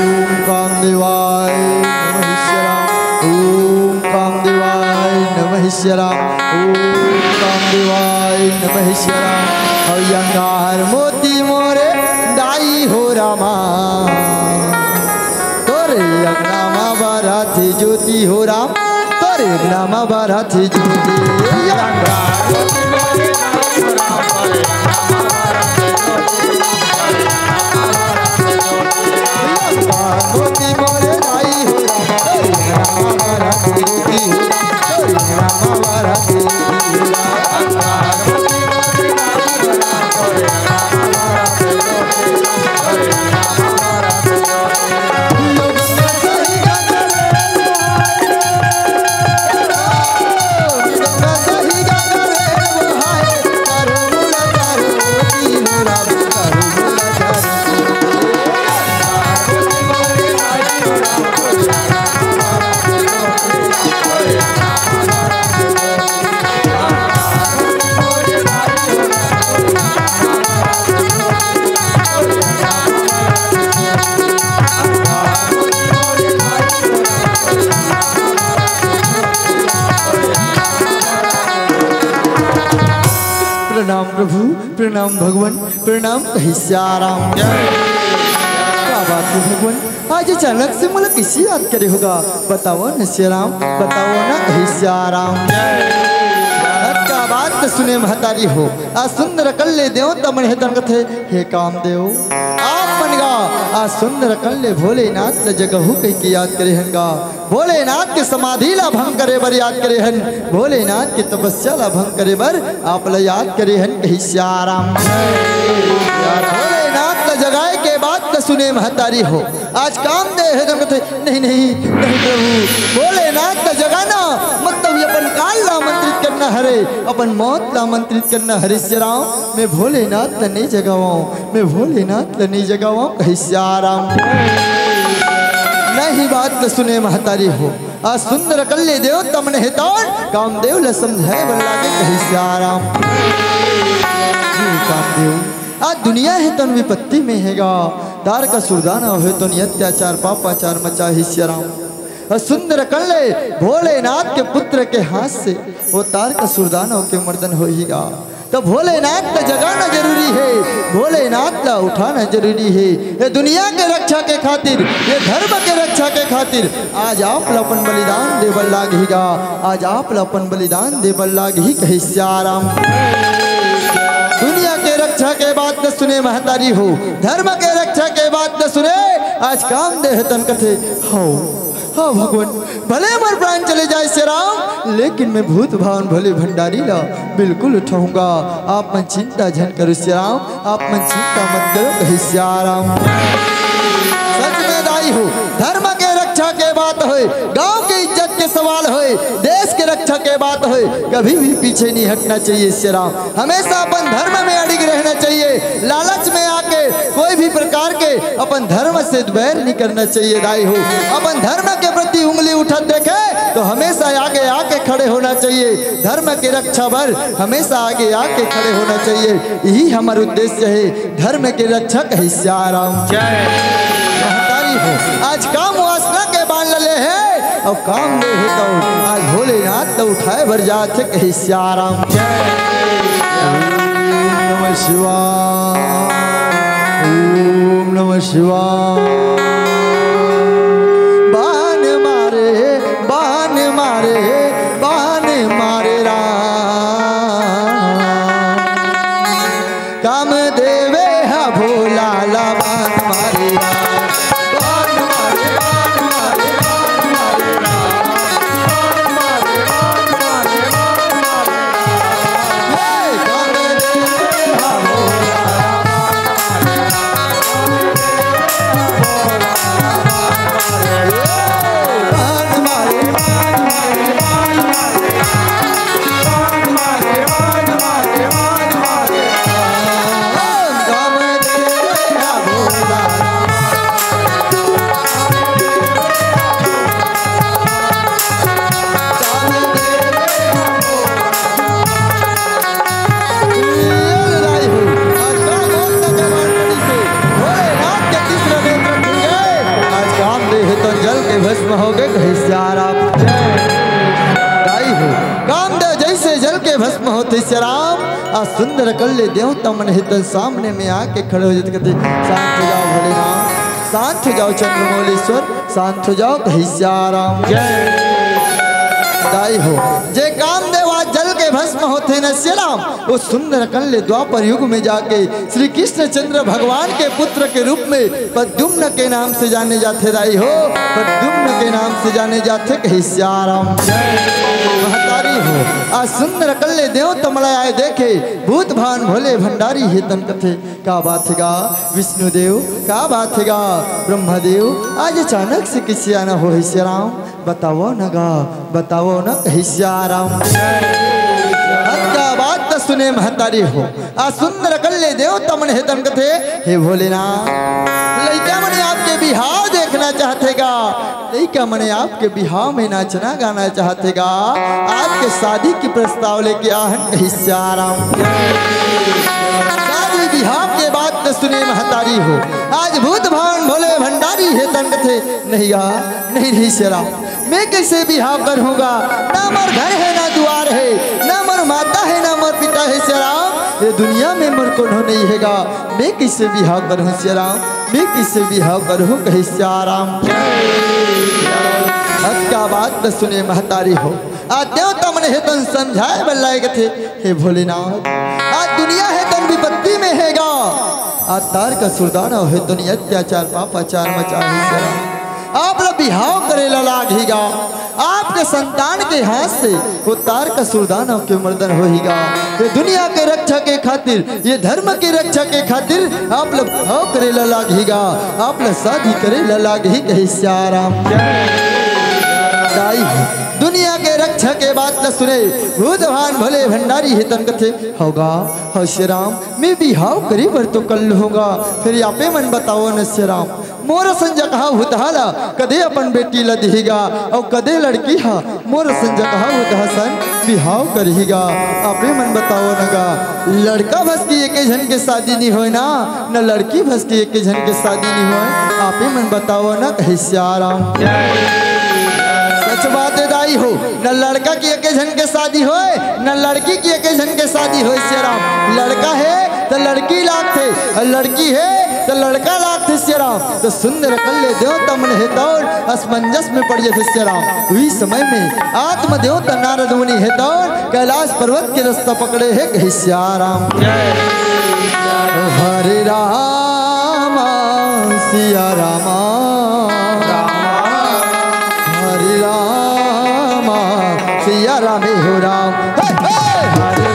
ओम कामदेवाय नमः सिया राम। ओम कामदेवाय नमः सिया राम। ओम कामदेवाय नमः सिया राम। हौ अंगार मोती मोरे दाई हो रामा, तोरे अंगना मा बरत हे ज्योति हो राम, तोरे अंगना मा बरत हे ज्योति। प्रणाम भगवान, प्रणाम कहे सिया राम। का बात हे भगवान, आज अचानक से मोला कइसे याद करे हो गा? बतावव न सिया राम, बतावव न कहे सिया राम। का बात सुने महतारी हो, आज सुंदर कल्ले देवता मन हे तन कथे, हे कामदेव, आप मन गा आज सुंदर कल्ले भोलेनाथ ल जगाहू कहिके याद करे हन गा। भोलेनाथ के समाधि ला भंग करे बर याद करे हन, भोलेनाथ के तपस्या ला भंग करे बर आप ला याद करे हन कहे सिया राम। भोलेनाथ ला जगाए के बात ला सुने महतारी हो, आज कामदेव हे तन कथे, नहीं, नहीं, नहीं प्रभु, भोलेनाथ ला जगाना मतलब ये अपन काल ला आमंत्रित करना हरे, अपन मौत ला आमंत्रित करना हरे सिया राम। मैं भोलेनाथ ला नहीं जगावंव, मैं भोलेनाथ ला नहीं जगावंव कहे सिया राम। नहीं बात ला सुने महतारी हो, आज सुंदर कल्ले देवता मन हे तन कामदेव ला समझाए बर लागे कहे सिया राम। हे कामदेव, आज दुनिया हे तन विपत्ति में हे गा, तारकासुर दानव हे तन अत्याचार पापाचार मचाही सिया राम। अउ सुंदर कल्ले भोलेनाथ के पुत्र के हाथ से वो तारकासुर दानव के मर्दन होही गा। त भोलेनाथ ला जगाना जरूरी हे, भोलेनाथ ला उठाना जरूरी हे। ये दुनिया के रक्षा के खातिर, ये धर्म के रक्षा के खातिर आज आप ला अपन बलिदान दे बर लागही गा, आज आप ला अपन बलिदान दे बर लागही कहे सिया राम। दुनिया के रक्षा के बात न सुने महतारी हो, धर्म के रक्षा के बात न सुने, आज कामदेव हे तन कथे, हव, हाँ भगवान, भले मोर प्राण चले जाए सिया राम, लेकिन मैं भूत भावन भोले भंडारी ला बिल्कुल उठाहूँ गा। आप मन चिंता झन करो सिया राम, आप मन चिंता मत करो कहे सिया राम। सच में दाई हो, धर्म के रक्षा के बात होय, गांव के इज्जत के सवाल होय, देश के रक्षा के बात होय, कभी भी पीछे नहीं हटना चाहिए सिया राम। हमेशा अपन धर्म में अडिग रहना चाहिए। लालच में आके कोई भी प्रकार के अपन धर्म से बैर नहीं करना चाहिए दाई हो। अपन धर्म के प्रति उंगली उठत देखे तो हमेशा आगे आके खड़े होना चाहिए। धर्म के रक्षा बर हमेशा आगे आके खड़े होना चाहिए। यही हमर उद्देश्य हे, धर्म के रक्षक हे सिया राम। जय। महतारी हो, आज काम वासना के बान ल ले हे, अउ कामदेव हे त आज भोलेनाथ ल उठाए बर जात हे कहे सिया राम। जय। ओम नमः शिवाय, ओम नमः शिवाय। बान मारे, बान मारे, बान मारे राम। कामदेव हा भोला ला बान मारे राम। बान मारे, बान मारे, बान मारे राम। बान मारे, बान मारे, बान मारे राम। हे कामदेव हा भोला ला बान मारे राम। आज कामदेव हे त जल के भस्म हो गे कहे सिया राम। जय। दाई हो, कामदेव जैसे जल के भस्म होथे सिया राम, आज सुंदर कल्ले देवता मन हे त सामने में आके खड़े हो जाथे, कथे, शांत हो जाओ भोलेनाथ, शांत हो जाओ चंद्रमौलेश्वर, शांत हो जाओ कहे सिया राम। जय। दाई हो, जे कामदेव आज जल के भस्म होथे न सिया राम, वो सुंदर कल्ले द्वापर युग में जाके श्री कृष्णचंद्र भगवान के पुत्र के रूप में प्रद्युम्न के नाम से जाने जाथे दाई हो, प्रद्युम्न के नाम से जाने जाथे कहे सिया राम। महतारी हो, आज सुंदर कल्ले देवता मन आए देखे, भूत भावन भोले भंडारी हे तन कथे, का बात हे गा विष्णुदेव, का बात हे गा ब्रह्मदेव, आज अचानक से कइसे आना होहे सिया राम? बतावव न गा, बतावव न कहे सिया राम। का बात त सुने महतारी हो, आज सुंदर कल्ले देवता मन हे तन कथे, हे भोलेनाथ, लइका मन आपके बिहाव देखना चाहथे गा, लइका मन आपके बिहाव में नाचना गाना चाहथे गा, आपके शादी के प्रस्ताव लेके आहन कहे सिया राम। शादी बिहाव के बात त सुने महतारी हो, आज भूत भावन भोले भंडारी हे तन कथे, नहीं गा, नहीं, नहीं सिया राम, मैं कइसे बिहाव करहूँ गा? ना मोर घर हे, ना दुवार हे, ना मोर माता हे, ना मोर पिता हे सिया राम। ये दुनिया में मोर कोनो नइ हे गा, मैं कइसे बिहाव करहूँ सियाराम, मैं कइसे बिहाव करहूँ कहे सियाराम। अतका बात ल सुने महतारी हो, आ देवता मन हे तन समझाए बर लाए कथे, हे भोलेनाथ, आज दुनिया हे तन विपत्ति में हे गा, आज तारकासुर दानव हे तन अत्याचार पापाचार मचाहे सियाराम। आप ल बिहाव करे ला लागही गा, आपके संतान के हाथ से वो तारकासुर दानव के मर्दन होही गा। ये दुनिया के रक्षा के खातिर, ये धर्म के रक्षा के खातिर आप ल बिहाव करे ला लागही गा, आप ल शादी करे ला लागही कहे सियाराम। दाई हो, दुनिया के रक्षा के बात ल सुने भूतभान भोले भंडारी हे तन कथे, हव गा, हव सियाराम, मैं बिहाव करे बर तो कर लूहूँ गा, फेर आपे मन बतावव न सियाराम, मोर असन जकहा भूतहा ला कदे अपन बेटी ला दिही गा, अउ कदे लड़की हा मोर असन जकहा भूतहा सन बिहाव करही गा। आपे मन बतावव न गा, लड़का भस के एके झन के शादी नइ होय ना, न लड़की भस के एके झन के शादी नइ होय। आपे मन बतावव न कहे सियाराम। सच बात हे दाई हो, न लड़का के एके झन के शादी होय, न लड़की के एके झन के शादी होय सियाराम। लड़का हे त लड़की लागथे, अउ लड़की हे त लड़का लागथे सियाराम। त सुंदर कल्ले देवता मन हे तौर असमंजस में पड़ जाथे सियाराम। उही समय में आत्म देवता नारद मुनि हे तौर कैलाश पर्वत के रस्ता पकड़े हे कहे सियाराम। हरे राम सिया राम, हरे राम सिया राम हो राम। हे, हे।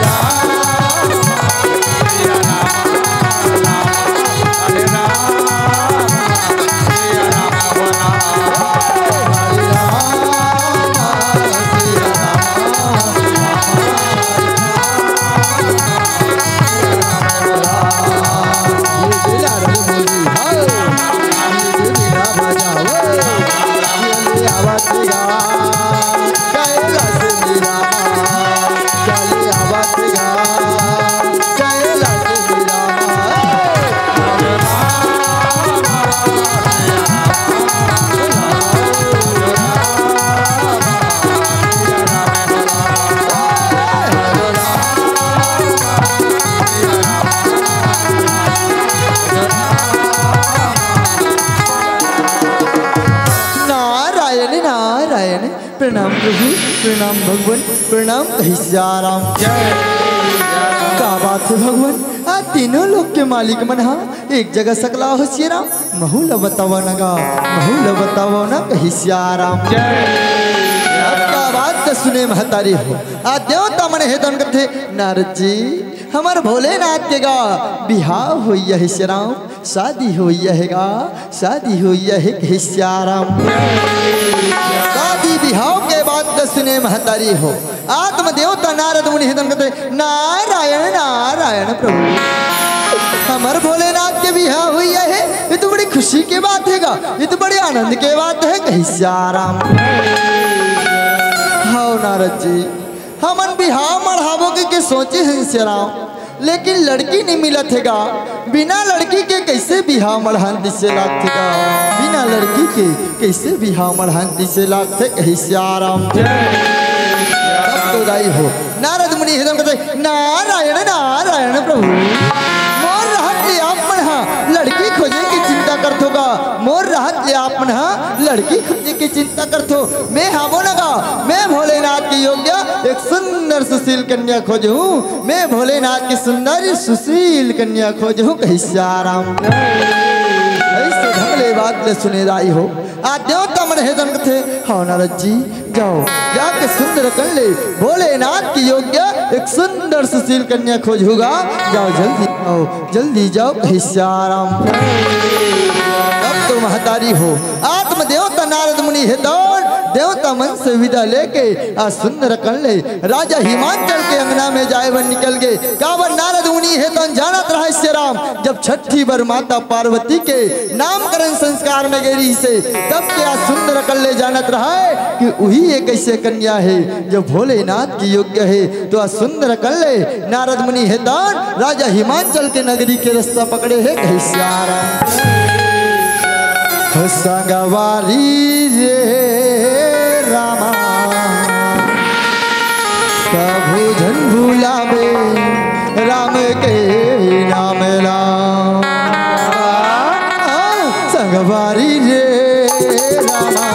नारायण, नारायण। प्रणाम प्रभु, प्रणाम भगवान, प्रणाम कहे सियाराम। का बात हे भगवान, आ तीनों लोक के मालिक मन हा एक जगह सकला हो सियाराम। महू ल बतावव न गा, महू ल बतावव न कहे सियाराम। अतका बात त सुने महतारी हो, आ देवता मन हे तन कथे, नारद जी, हमर भोलेनाथ के गा बिहाव होइया हे सियाराम, शादी होइया हे गा, शादी होइया हे कहे सियाराम। शादी बिहाव के बात ल सुने महतारी हो, आत्म देवता नारद मुनि हे तन कथे, नारायण, नारायण प्रभु, हमर भोलेनाथ के बिहाव होइया हे, ये तो बड़ी खुशी के बात हे गा, ये तो बड़े आनंद के बात हे कहे सियाराम। हव नारद जी, हमन बिहाव मढ़ाबो के, के सोचे हन सियाराम, लेकिन लड़की नइ मिलत हे गा। बिना लड़की के कइसे बिहाव मढ़ान तइसे लागथे गा, बिना लड़की के कइसे बिहाव मढ़ान तइसे लागथे कहे सियाराम। तब तो दाई हो, नारद मुनि हे तन कथे, नारायण, नारायण प्रभु, मोर रहत ले आप मन हा लड़की खोजे के चिंता करथो गा, मोर रहत ले आप मन हा लड़की खोजे के चिंता करथो। मैं हावों न गा, मैं भोलेनाथ के योग्य एक सुंदर सुशील कन्या खोजहूँ, मैं भोलेनाथ के सुंदर सुशील कन्या खोजहूँ कहे सियाराम। अइसे ढंग ले बात ल सुने दाई हो, आ देवता मन हे तन कथे, हव नारद जी, जाव, जाके सुंदर कल्ले भोलेनाथ के योग्य एक सुंदर सुशील कन्या खोजहू गा, जाव जल्दी जाव, जल्दी जाव कहे सियाराम। अब तो महतारी हो, आत्म देवता नारद मुनि हे तौर देवता मन से विदा लेके आ सुंदर कल्ले राजा हिमांचल के अंगना में जाए बर निकल गे। काबर नारद मुनि हे तन जानत रहय सियाराम, जब छठी बर माता पार्वती के नामकरण संस्कार में गे रहिसे, तब के आ सुंदर कल्ले जानत रहय कि उही एक अइसे कन्या हे जो भोलेनाथ के योग्य हे। तो आ सुंदर कल्ले नारद मुनि हे तन राजा हिमांचल के नगरी के रस्ता पकड़े हे कहे सियाराम। हो संगवारी रे रामा, कभू झन भुलाबे राम के नाम ला संगवारी रे रामा।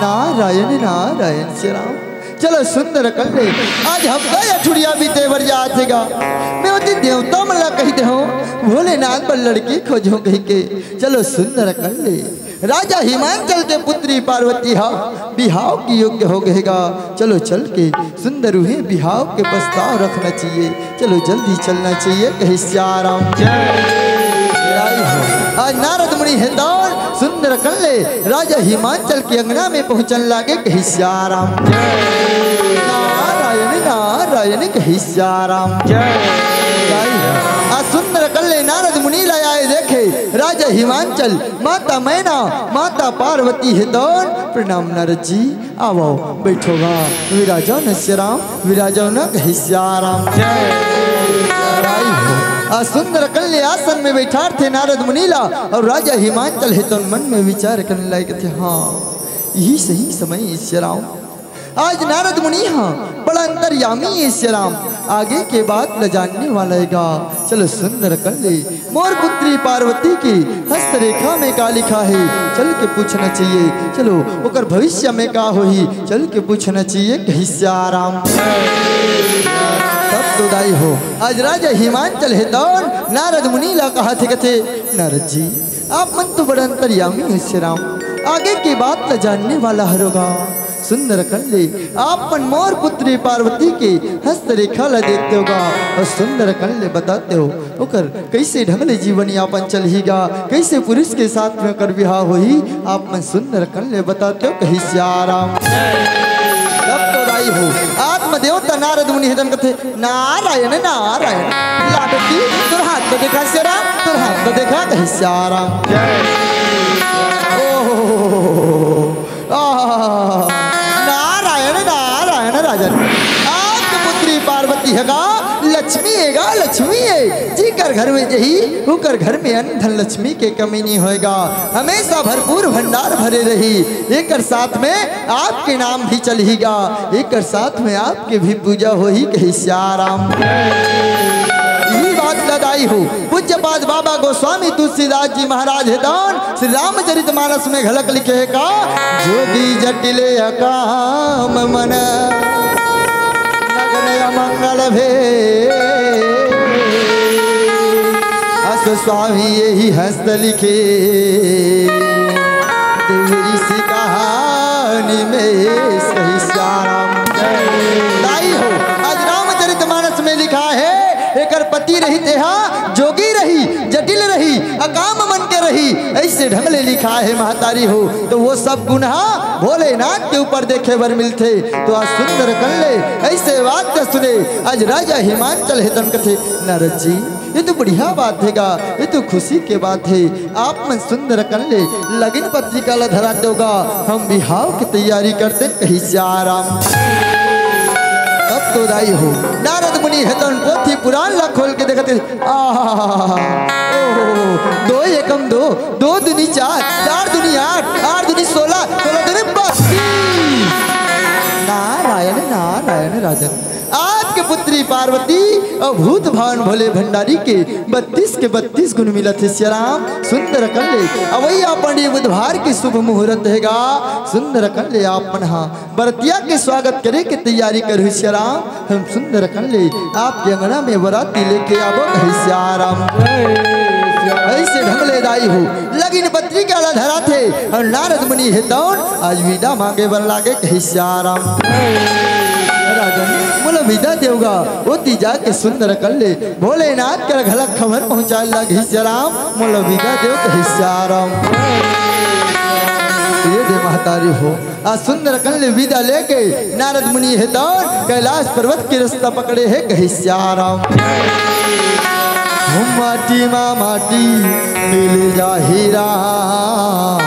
नारायण, नारायण, श्री राम। चलो सुंदर कर ले, आज हफ्ता या ठुड़िया बीते बर जात हे गा। मैं ओती देवता मन ला कहि देहूँ, भोलेनाथ बर लड़की खोजहूँ कहि के। चलो सुंदर कर ले, राजा हिमांचल के पुत्री पार्वती हा बिहाव के योग्य हो गए गा। चलो चल के सुंदर उहे बिहाव के प्रस्ताव रखना चाहिए। चलो जल्दी चलना चाहिए, कहे सिया राम। जय। आज नारद मुनि हे दौड़ सुंदर कर ले राजा हिमांचल के अंगना में पहुंचन लागे, कहे सिया राम। जय। नारायण नारायण कहे सिया राम। जय। आज सुंदर कर ले नारद मुनि ला आए देखे राजा हिमांचल, माता मैना, माता पार्वती हे दौड़। प्रणाम नारद जी, आवो, बैठो गा, विराजो न सिया राम, विराजो न कहे सिया राम। जय। राई हो। आ सुंदर कर ले आसन में बैठार थे नारद मुनि ला, और राजा हिमांचल हे तो मन में विचार करने लागे थे, हाँ, यही सही समय हे सिया राम। आज नारद मुनि हाँ बड़ा अंतर्यामी हे सिया राम, आगे के बात ल जानने वाला हे गा। चलो सुंदर कर ले मोर पुत्री पार्वती के हस्तरेखा में का लिखा हे, चल के पूछना चाहिए। चलो ओकर भविष्य में का होही, चल के पूछना चाहिए, कहे सिया राम। तब तो दाई हो, आज राजा हिमांचल हे दौड़ नारद मुनि ला कहा थे, कथे, नारद जी, आप मन तो बड़ा अंतर्यामी हे सिया राम, आगे के बात ल जानने वाला हरो गा। सुंदर कर ले, आप मन मोर पुत्री पार्वती के हस्तरेखा ला देखते हो गा, और सुंदर कर ले बताते हो, ओकर कैसे ढंग ले जीवन यापन चलही गा, कैसे पुरुष के साथ में ओकर बिहाव होही, आप मन सुंदर कर ले बताते हो, कहे सिया राम। तब तो दाई हो, आत्म देवता नारद मुनि हे तन कथे, नारायण नारायण, लाडो की तोर हाथ तो देखा सिया राम, तोर हाथ तो देखा, कहे सिया राम। ओहो। आह, नारायण नारायण राजन, आपके पुत्री पार्वती हे गा लक्ष्मी हे गा, लक्ष्मी हे। जेकर घर में जही, ओकर घर में अन्न धन लक्ष्मी के कमी नहीं होय गा, हमेशा भरपूर भंडार भरे रही। एकर साथ में आपके नाम भी चलही गा, एकर साथ में आपके भी पूजा होही, कहे सिया राम। यही बात ल दाई हो, पूज्यपाद बाबा गोस्वामी तुलसीदास जी महाराज हे दौन श्री रामचरित मानस में घलक लिखे हे का, जोगी जटिल अकाम मन नगन अमंगल भे, अस स्वामी यही हस्त लिखे, तेरी सी कहानी में सही सिया राम। दाई हो, आज रामचरित मानस में लिखा हे, एकर पति रही तेहा जोगी रही, जटिल रही, अकाम मन के रही, ऐसे ढंग ले लिखा हे महतारी हो। तो वो सब गुण हा भोलेनाथ के ऊपर देखे बर मिलथे। तो आज सुंदर कर ले ऐसे वाक्य सुने, आज राजा हिमांचल हे तन कथे, नारद जी, ये तो बढ़िया बात हे गा, ये तो खुशी के बात हे। आप मन सुंदर कर ले लगिन पत्रिका ला धरा देव गा, हम बिहाव के तैयारी करते, कहे सिया राम। तब तो दाई हो, नारद मुनि हे तन पोथी पुराण ला खोल के देखत हे, आहा, ओहो, दो एकम दो, दो दूनी चार, चार दूनी आठ, आठ दूनी सोलह, सोलह दूनी बत्तीस। नारायण नारायण राजन, आपके पुत्री पार्वती और भूत भावन भोले भंडारी के बत्तीस के बत्तीस गुण मिलत हे सिया राम। सुंदर कर ले, अवई अपन ये बुधवार के शुभ मुहूर्त हे गा। सुंदर कर ले, आप मन हा बरतिया के स्वागत करे के तैयारी करहू सिया राम। हम सुंदर कर ले आपके अंगना में बराती लेके आबो, कहे सिया राम। ऐसे ढंग ले दाई हो, लगिन पत्रिका ला धराथे और नारद मुनि हे तौन आज विदा मांगे बर लागे, कहे सिया राम। राजन, मोला विदा देव गा, ओती जाके सुंदरकन ले भोलेनाथ कर घलक खबर पहुँचाय ला कहिस राम, मोला विदा देव कहिस राम। ये दे महतारी हो, आज सुंदरकन ले विदा लेके नारद मुनि हे तौन कैलाश पर्वत के रस्ता पकड़े हे कहिस राम। माटी मा माटी मिल जाही राम,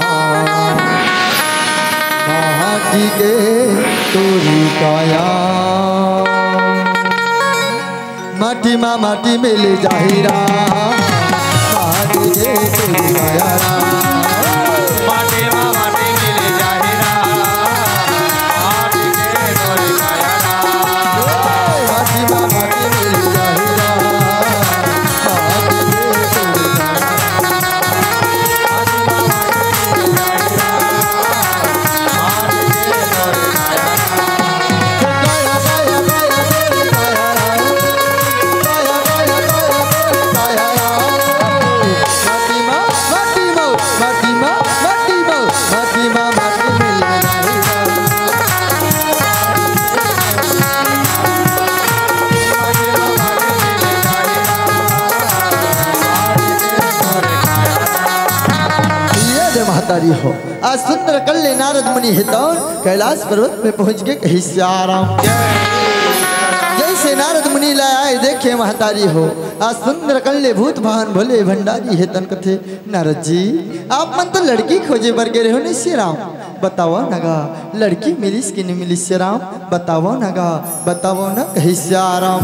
माटी के तोरी काया। माटी मा माटी मिल जाही राम, माटी के तोरी काया राम। माटी मा माटी मिल जाही राम, माटी के तोरी काया राम। माटी मा माटी मिल जाही राम, माटी के तोरी काया राम। ये दे महतारी हो। आज सुंदरकन ले नारद मुनि हे तौन कैलाश पर्वत में पहुंच के कहिस राम। जैसे नारद मुनि ला आय देखे महतारी हो, आज सुंदरकन ले भूत भावन भोले भंडारी हे तौन कथे, नारद जी, आप मन तो लड़की खोजे बर गे रहे हो न श्री राम, बतावा न गा, लड़की मिलिस कि नहीं मिलिस श्री राम, बतावा न गा, बतावा न कहिस राम।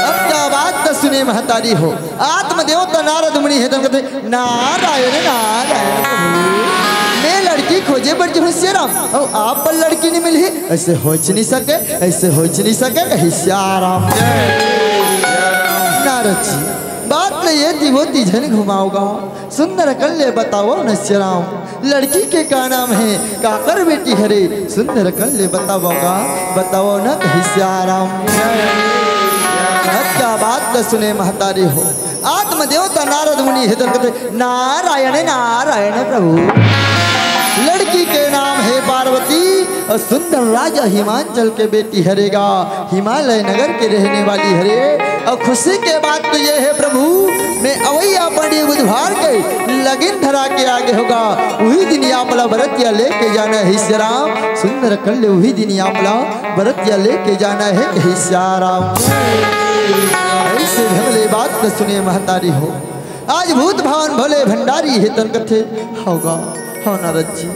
अब का बात तो सुने महतारी हो, आत्म देवता नारद मुनि हे तौन कथे, नारायण, नारायण प्रभु। मैं लड़की खोजे बर गे हूँ श्री राम, अउ आप बर लड़की नहीं मिलही, ऐसे होच नहीं सके, ऐसे होच नहीं सके, कहिस राम। नारद जी, बात ल ये ती वो ती झन घुमाव गा, सुंदरकन ले बतावा न श्री राम, लड़की के का नाम हे, काकर बेटी हरे, सुंदरकन ले बतावा गा, बतावा न कहिस राम। अब का बात ल सुने महतारी हो, आत्म देवता नारद मुनि हे तौन कथे, नारायण, नारायण प्रभु। लड़की के नाम हे पार्वती अउ सुंदर राजा हिमांचल के बेटी हरे गा, हिमालय नगर के रहने वाली हरे। अउ खुशी के बात तो ये हे प्रभु, मैं अवइया पंडी बुधवार के लगिन धरा के आगे हों गा, उही दिन आप ला बरतिया लेके जाना हे श्री राम, सुंदरकन ले उही दिन आप ला बरतिया लेके जाना हे कहिस राम। ऐसे ढंग ले बात ल सुने महतारी हो। आज भूत भावन भोले भंडारी हे तौन कथे, हव गा, हव नारद जी।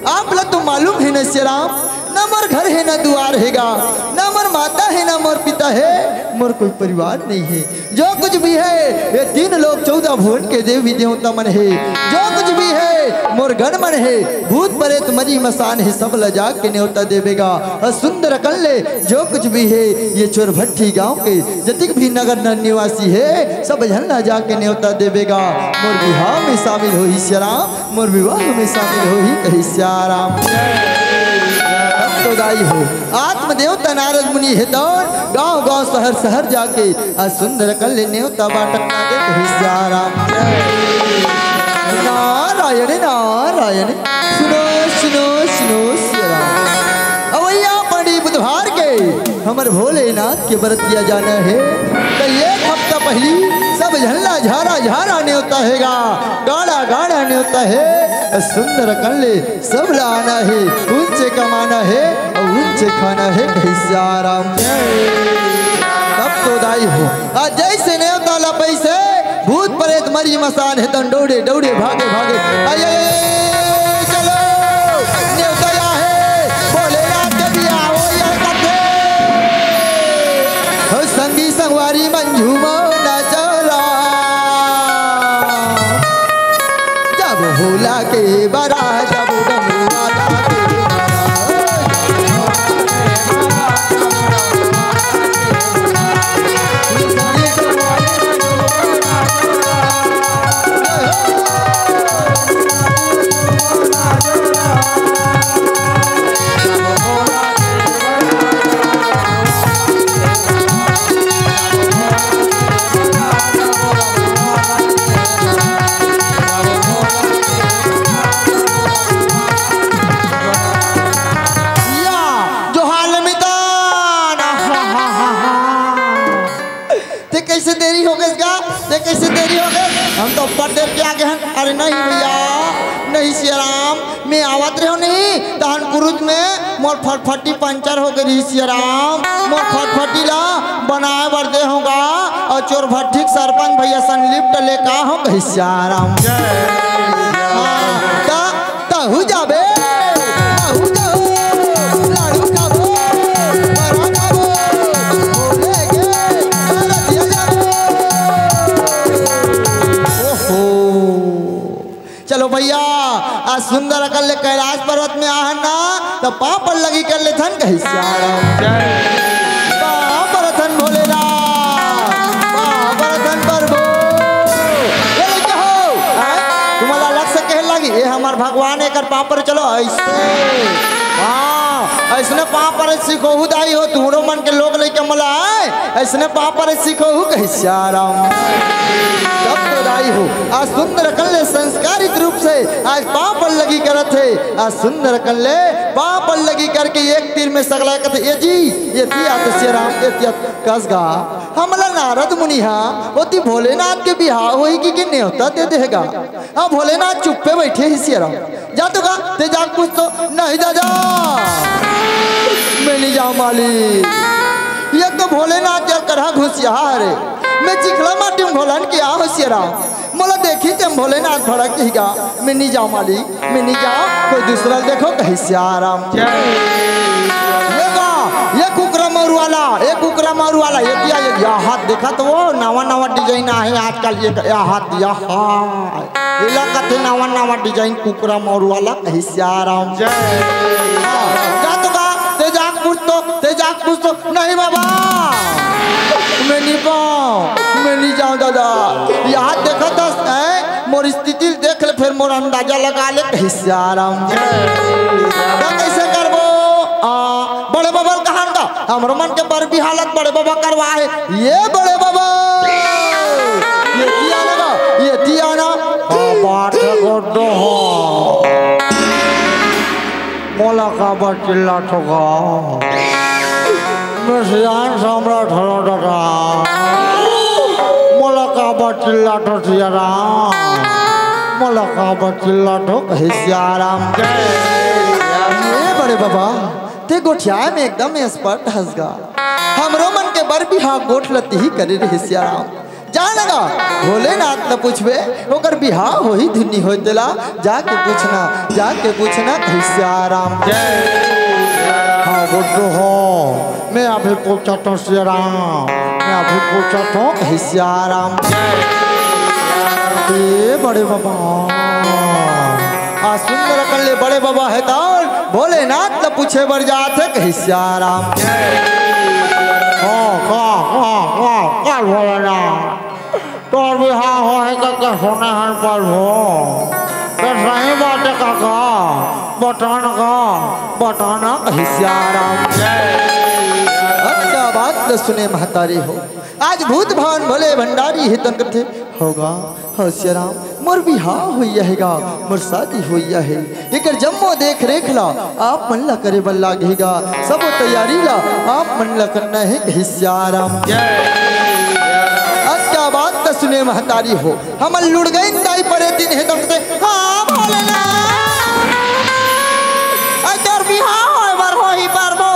आप ला तो मालूम हे न श्री राम, न मोर घर हे, न दुआर हे गा, न मोर माता हे, न मोर पिता हे, मोर कोई परिवार नहीं हे। जो कुछ भी हे, ये तीन लोक चौदह भुवन के देवी देवता मन हे। जो कुछ भी हे, मोर गण मन हे, भूत प्रेत मरी मसान हे, सब ल जाके नेवता देबे गा। अउ सुंदरकन ले जो कुछ भी हे, ये चोरभट्ठी गांव के जतिक भी नगर न निवासी हे, सब झन ल जाके नेवता देबे गा। मोर बिहाव में शामिल होही श्री राम, मोर विवाह में शामिल होही कहिस राम। अब तो दाई हो, आत्म देवता नारद मुनि हे तौन गांव गांव शहर शहर जाके आज सुंदरकन ले नेवता बांटत लागे कहिस राम। नारायण नारायण, सुनो सुनो सुनो श्री राम। अवइया पंडी बुधवार के हमर भोलेनाथ के बरतिया जाना हे, त एक हफ्ता पहिली सब झन ला झारा झारा नेवता हे गा, गाड़ा गाड़ा नेवता हे। सुंदरकन ले सब ला आना हे, उंचे कमाना हे अउ उंचे खाना हे कहिस राम। तब तो दाई हो, आज जैसे नेवता ला पइसे, भूत प्रेत मरी मसान हे तौन डौड़े डौड़े भागे भागे। आय, आय, आय, चलो, नेवता या हे, भोलेनाथ के बिहाव होय हे कथे। हो संगी संगवारी मन झूमो नाचो ला। जब भोला के बरात, जब डमरू वाला के बरात। हम तो अब्बड़ देर के आगे हन। अरे नहीं भैया, नहीं सियाराम, मैं आवत रहे हो नहीं, तहन कुरुद में मोर फटफटी पंचर हो गई सियाराम। मोर फटफटी ला बनाए बर दे होगा और चोर भट्ठी के सरपंच भैया सन लिफ्ट ले का हो कही सियाराम। हाँ, त तहू जाबे, तहू जाबे, लाडू खाबो, बरा खाबो, बोले के, रतिया जाबो। ओहो। चलो भैया, आज सुंदर अकन ले कैलाश पर्वत में आहन ना, त पाँव पर लगी कर लेथन कही सियाराम। पाँव पर थन भोलेनाथ, पाँव पर थन प्रभु। ये लइका हो, हैं? तुम्हारा अलग से कहे लगी, ये हमार भगवान एकर पाँव पर चलो ऐसे। हाँ, ऐसने पाँव पर सीखो हु दाई हो, तुहरो मन के लोग लइका मला आए, ऐसने पाँव पर सीखो हु कही सियाराम। तब तो दाई हो, आज सुंदर अकन ले संस्कारित रूप से आज पाँव पर लगी करत हे। आज सुंदर अकन ले पाँव पर लगी करके एक तीर में सगला कथे, ये जी, ये दिया तो सियाराम, ये दिया कसगा। हमला नारद मुनि हा, ओती भोलेनाथ के बिहाव होही कि, कि नेवता दे देगा। अब भोलेनाथ चुप्पे बैठे ही सियाराम। जा तो गा, ते जाके पूछ तो, नहीं दादा, मैं नहीं जाऊँ मालिक। ये तो भोलेनाथ जल करहा घुसिया रे। मैं चिखला माटी में घोलन के आ हो सियाराम। मोला देखी ते भोलेनाथ भड़क ही गा, मैं नहीं जाऊँ मालिक, मैं नहीं जाऊँ, कोई दूसरा देखो कही सियाराम। ये गा, ये कुकरा मौर वाला, ये कुकरा मौर वाला, ये क्या, ये, या हाथ देखा तो वो नवा नवा डिजाइन आहे आजकल, ये, या हाथ, या हाथ। एला कथे नवा नवा डिजाइन कुकरा मौर वाला कही सियाराम। हाँ, जा तो गा, ते जाके पूछ तो, ते जाके पूछ तो, नहीं बाबा, मैं नहीं पाऊँ, मैं नहीं जाऊँ दादा। यहाँ देखत हस, हैं, मोर स्थिति देख ले, फिर मोर अंदाजा लगा ले कही सियाराम। त कैसे करबो? आ, बड़े बाबा ल कहान का, हमरो मन के बर बिहाव ल बड़े बाबा करवा हे। ये बड़े बाबा, ये दिया ना, ये दिया ना। बाबा ठगो डोहो। मोला काबर चिल्लाथो गा? मैं सियान सम्राट हरों दादा। मोला काबर चिल्लाथो सियाराम? मोला काबर चिल्लाथो कही सियाराम। ये बड़े बाबा, ते गोठियाए में एकदम expert हस गा। हमरो मन के बर बिहाव गोठ लती ही करे रहे सियाराम। जा लगा, भोलेनाथ ल पूछबे, ओकर बिहाव होही धुन नी होय तेला, जाके पूछना, जाके पूछना, कही सियाराम। हाँ, गुड्डू हो, मैं अभी पूछत हों सियाराम, मैं अभी पूछत हों, कही सियाराम। ए बड़े बाबा, आ सुंदर अकन ले बड़े बाबा हे तौन, भोलेनाथ ल पूछे बर जात हे, कही सियाराम। हाँ, का, का, का, का भोलेनाथ? तोर बिहाव होहे कका सुने हन प्रभु। त सही बात हे कका, बता न का, बता न। कही सियाराम। अब क्या बात ल सुने महतारी हो। आज भूत भावन भोले भंडारी हे तन कथे, होगा, हो सियाराम, मोर बिहाव होइया हे गा, मोर शादी होइया हे। एकर जम्मो देख रेख ला आप मन ला करे बर लागही गा, सबो तैयारी ला आप मन ला करना हे, कही सियाराम। अब क्या बात त सुने महतारी हो, हमर लुड़गइन दाई परे दिन हे तब से, हाँ भोलेनाथ, अगर बिहाव होय बर होही प्रभु,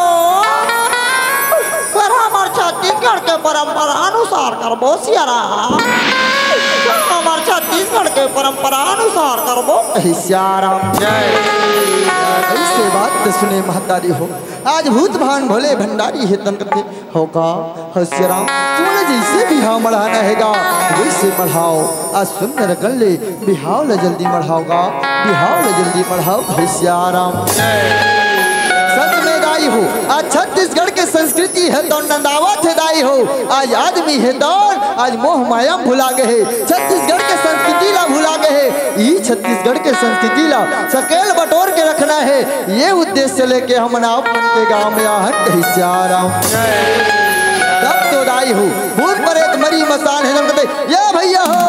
पर हमर छत्तीसगढ़ के परंपरा अनुसार करबो सियाराम। हमर छत्तीसगढ़ के परंपरा अनुसार करबो। हे सियाराम। ऐसे बात त सुने महतारी हो। आज भूत भावन भोले भंडारी हे तन कथे, हो का, हो सियाराम, तुमन जैसे बिहाव मढ़ाना हे गा, वैसे मढ़ाव। आज सुंदर अकन ले बिहाव ल जल्दी मढ़ाव गा, बिहाव ल जल्दी मढ़ाव, हे सियाराम। सच में दाई हो, आज छत्तीसगढ़ के संस्कृति हे तौन नंदावत हे दाई हो। आज आदमी हे तौन, आज मोह माया म भुला गे हे। छत्तीसगढ़ के संस्कृति ला भुला गे हे। ई छत्तीसगढ़ के संस्कृति ला सकेल बटोर के रखना हे। ये उद्देश्य लेके हमन आप मन के गांव में आहन, कही सियाराम। तब तो दाई हो, भूत प्रेत मरी मसान हे, जब कथे, ये भैया हो,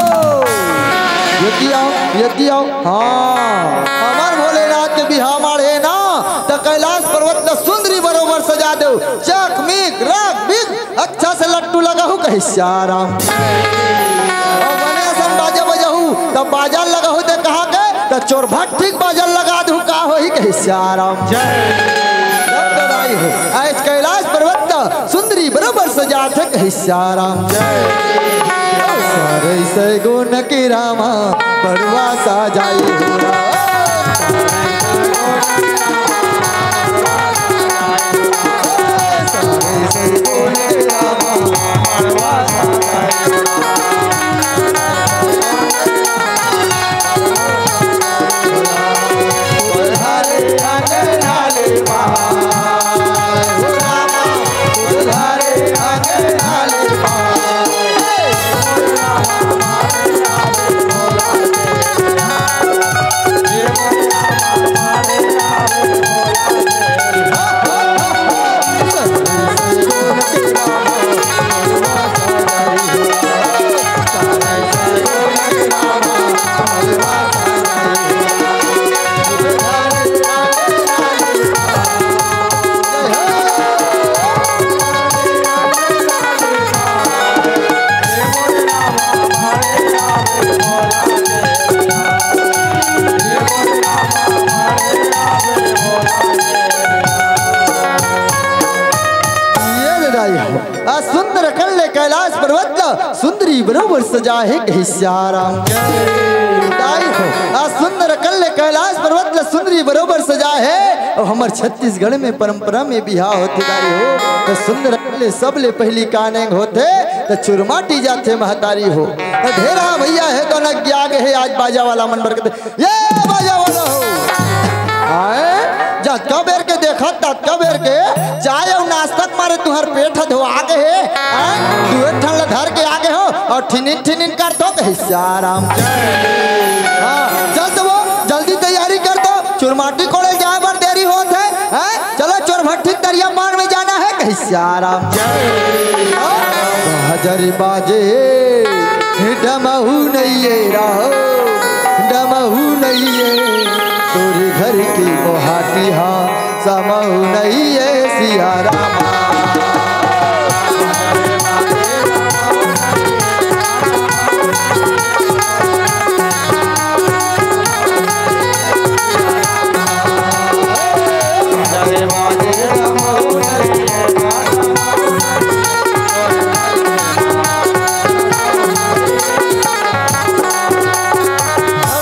ये दिया, ये दिया, हाँ, हमर भोलेनाथ के बिहाव माढ़े ना, त कैलाश पर्वत ल सुंदरी बरोबर सजा देव, चकमिक, रक, बिक, अच्छा से लट्टू लगाहू, कही सियाराम। अउ बने असन बाजा बजाहू, बाजा ल लगाहूं ते कहा के, त चोरभट्ठी के बाजा ल लगा दूं, का होही, कहे सियाराम। जय। जब तो दाई हो, आज कैलाश पर्वत ल सुंदरी बरोबर सजाथे, कहे सियाराम। जय। सारे सगुन के रामा, बड़वा सजाई हो राम। ये ले दाई हो, आ सुंदर कल्ले कैलाश पर्वत ल सुंदरी बरोबर सजा हे, कहे सियाराम। दाई हो, आ सुंदर कल्ले कैलाश पर्वत ल सुंदरी बरोबर सजा हे। अउ हमर छत्तीसगढ़ में परंपरा में बिहाव होथे दाई हो, त सुंदर कल्ले सबले पहिली का नेंग होथे, त चुरमाटी जाथे महतारी हो। त ढेरा भैया हे तो न आगे हे, आज बाजा वाला मन बर के ये बाजा वाला हो। आए, जतका बेर के देखत, ततका बेर के चाय अउ नाश्ता के मारे तुहर पेट ह धोआ गे हे। आए, दुए ठन ल धर के आगे हो अउ ठिनिन ठिनिन करथो, कहे सियाराम। हाँ, चल तो वो, जल्दी तैयारी कर दो, चुरमाटी कोड़े जाए बर देरी होत हे। हैं? चलो, चोरभट्ठी तरिया पार में जाना हे, कहे सियाराम। बाजर बाजे, डमहू नइये राहो, डमहू नइये, तोरे घर के मोहाटी हा, समहू नइये सिया रामा।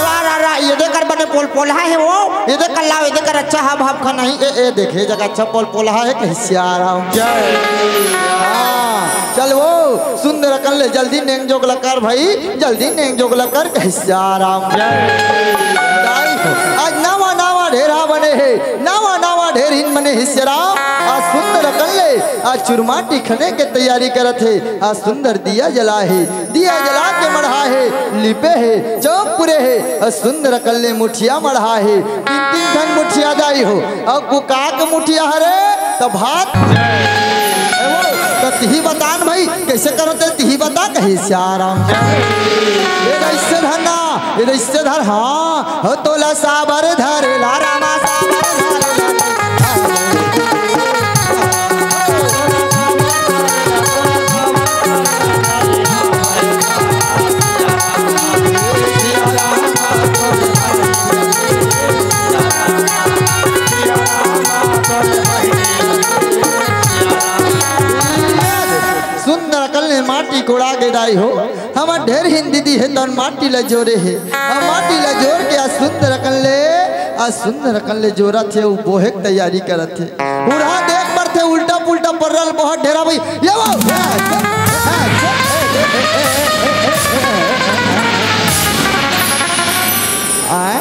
रा, रा, रा, ये देकर बने पोल, पोलहा हे वो, ये देकर लाओ, ये देकर अच्छा हब, हब खाना ही, ए, ए, देखे जगह अच्छा पोल, पोलहा हे, कहे सियाराम। जय। हाँ, चल वो, सुंदर कल्ले, जल्दी नेंग जोगला कर भाई, जल्दी नेंग जोगला कर, कहे सियाराम। जय। दाई हो, आज नवा, नवा ढेरा बने हे, नवा, नवा ढेरहिन बने हे सियाराम। आज सुंदर कल्ले, आज चुरमाटी खने के तैयारी करत हे। आज सुंदर दिया जला हे, दिया जला के मढ़ा हे, लिपे हे, चौक पुरे हे, अउ सुंदर कल्ले मुठिया मढ़ा हे, तीन तीन ठन मुठिया दाई हो, अउ कुका के मुठिया हरे, त भात। ए वो, त तिही बता न भाई, कइसे करत हे तिही बता, कहे सियाराम। ए दइसे धरना, ए दइसे धर, हाँ, हो तोला साबर धरेला रामा, साबर धरेला। सुंदर कल्ले माटी कोड़ा गे दाई हो, हमर ढेरहिन दीदी हे तौन माटी ल जोरे हे। अउ माटी ल जोर के आ सुंदर कल्ले, आ सुंदर कल्ले जोरत हे, अउ बोहे के तैयारी करत हे। उड़हा देख परथे, उल्टा पुल्टा पर्रा ल बोहत ढेरा भाई। ये वो, आय,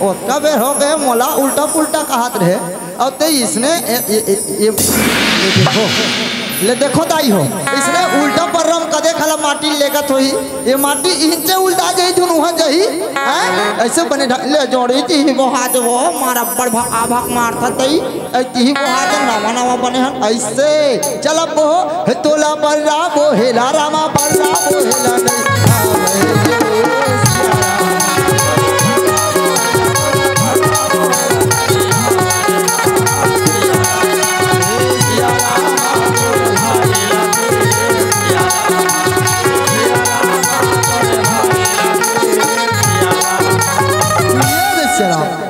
ओ कबे हो गे, मोला उल्टा पुल्टा कहत रहे। अउ ते इसने, ए, ए, ए, ए, ये देखो, ले देखो दाई हो, इसने उल्टा पर्रा म कदे खला माटी लेगत होही, ये माटी इहिंचे उल्टा जाही, धुन उहाँ जाही, हैं? अइसे बने ढंग ले जोड़ी तिही बोहा दे वो, मारा बड़ भा-, आ भाग मारथा तई, अइ तिही बोहा दे नवा नवा बने हन, अइसे। चल अब वो, हे तोला पर्रा बोहेला रामा, पर्रा बोहेला नहीं।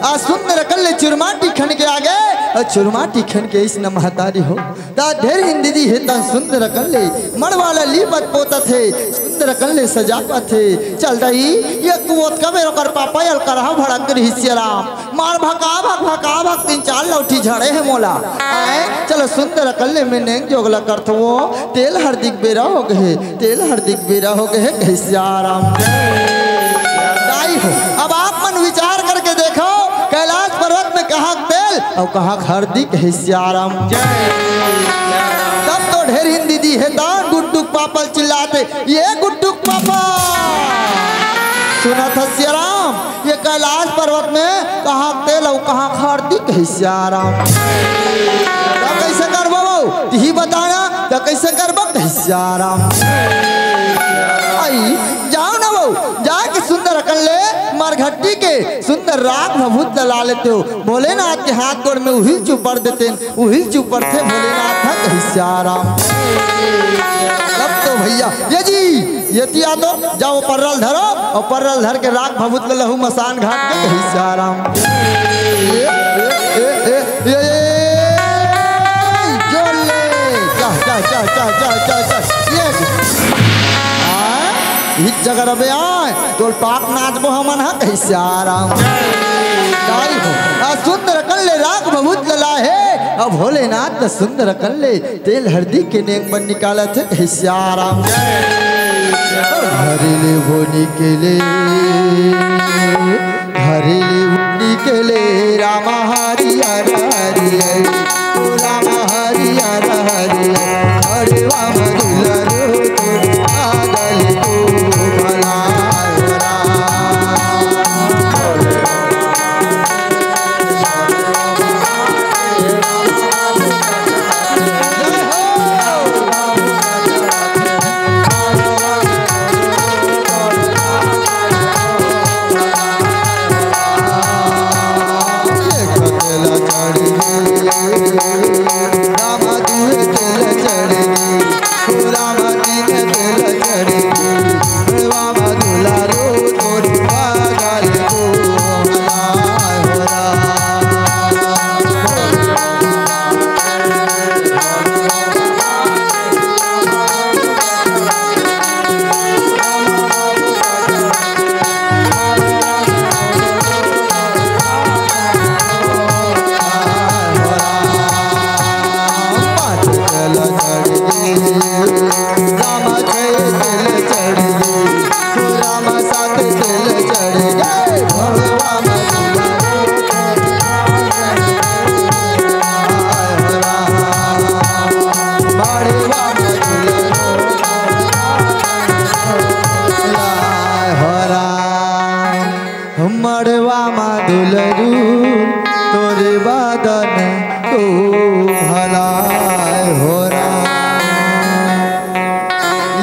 आज सुंदर अकन ले चुरमाटी खन के आगे, अउ चुरमाटी खन के अइस न महतारी हो। त ढेरहिन दीदी हे त सुंदर अकन ले मड़वा ल लीपत पोतत हे, सुंदर अकन ले सजावत हे। चल दई, ये कुवत कबेर ओकर पापा अल करहा भड़क रहिस सियाराम। मार भका भक भका भक तीन चार लौठी झड़े हे मोला। आए, चलो सुंदर अकन ले में नेंग जोगला करथो, तेल हरदी के बेरा हो गे हे। तेल हरदी के बेरा हो गे हे, कहिस सियाराम। दाई हो, अब आप मन विचार करके देखो, कैलाश पर्वत में कहाँ तेल अउ कहाँ हरदी, कहिस सियाराम। तब तो ढेरहिन दीदी हे त गुड्डू के पापा ल चिल्लात हे, ये गुड्डू के पापा, सुनत हस सियाराम, ये कैलाश पर्वत में कहाँ तेल अउ कहाँ हरदी, कहिस सियाराम। त कइसे करबो बहू? तिही बता ना, त कइसे करबो, कहिस सियाराम। अई, जाव ना बहू, जाके सुंदर अकन ले मरघट्टी के सुंदर राग भभूत ल ला लेतेव। भोलेनाथ के हाथ गोड़ में उही ल चुपर देतेन, उही ल चुपरथे भोलेनाथ ह, कहिस सियाराम। तब तो भइया, ये जी, ये तिया तो जाव, पर्रा ल धरो, अउ पर्रा ल धर के राग भभूत ल लहू मसान घाट के, कहिस सियाराम। ए, ए, ए, ए, ए, ए, जोर ले, जा, जा, जा, ये, आ, इत जगह रबे आय, तोर पाक नाचबो हमन ह, कहिस सियाराम। दाई हो, आ सुंदर अकन ले राग भभूत ल लाहे, अउ भोलेनाथ त सुंदर अकन ले तेल हरदी के नेंग बन निकालत हे, कहिस सियाराम। हरि ले वो निकले, हरि ले वो निकले, राम हरि हर हरि हरि, ओ राम हरि हर हरि हरि, हरे राम दुलरो तो पागल को भला राम। मड़वा मा दुलरू तोरे बदन ओ भला हो राम।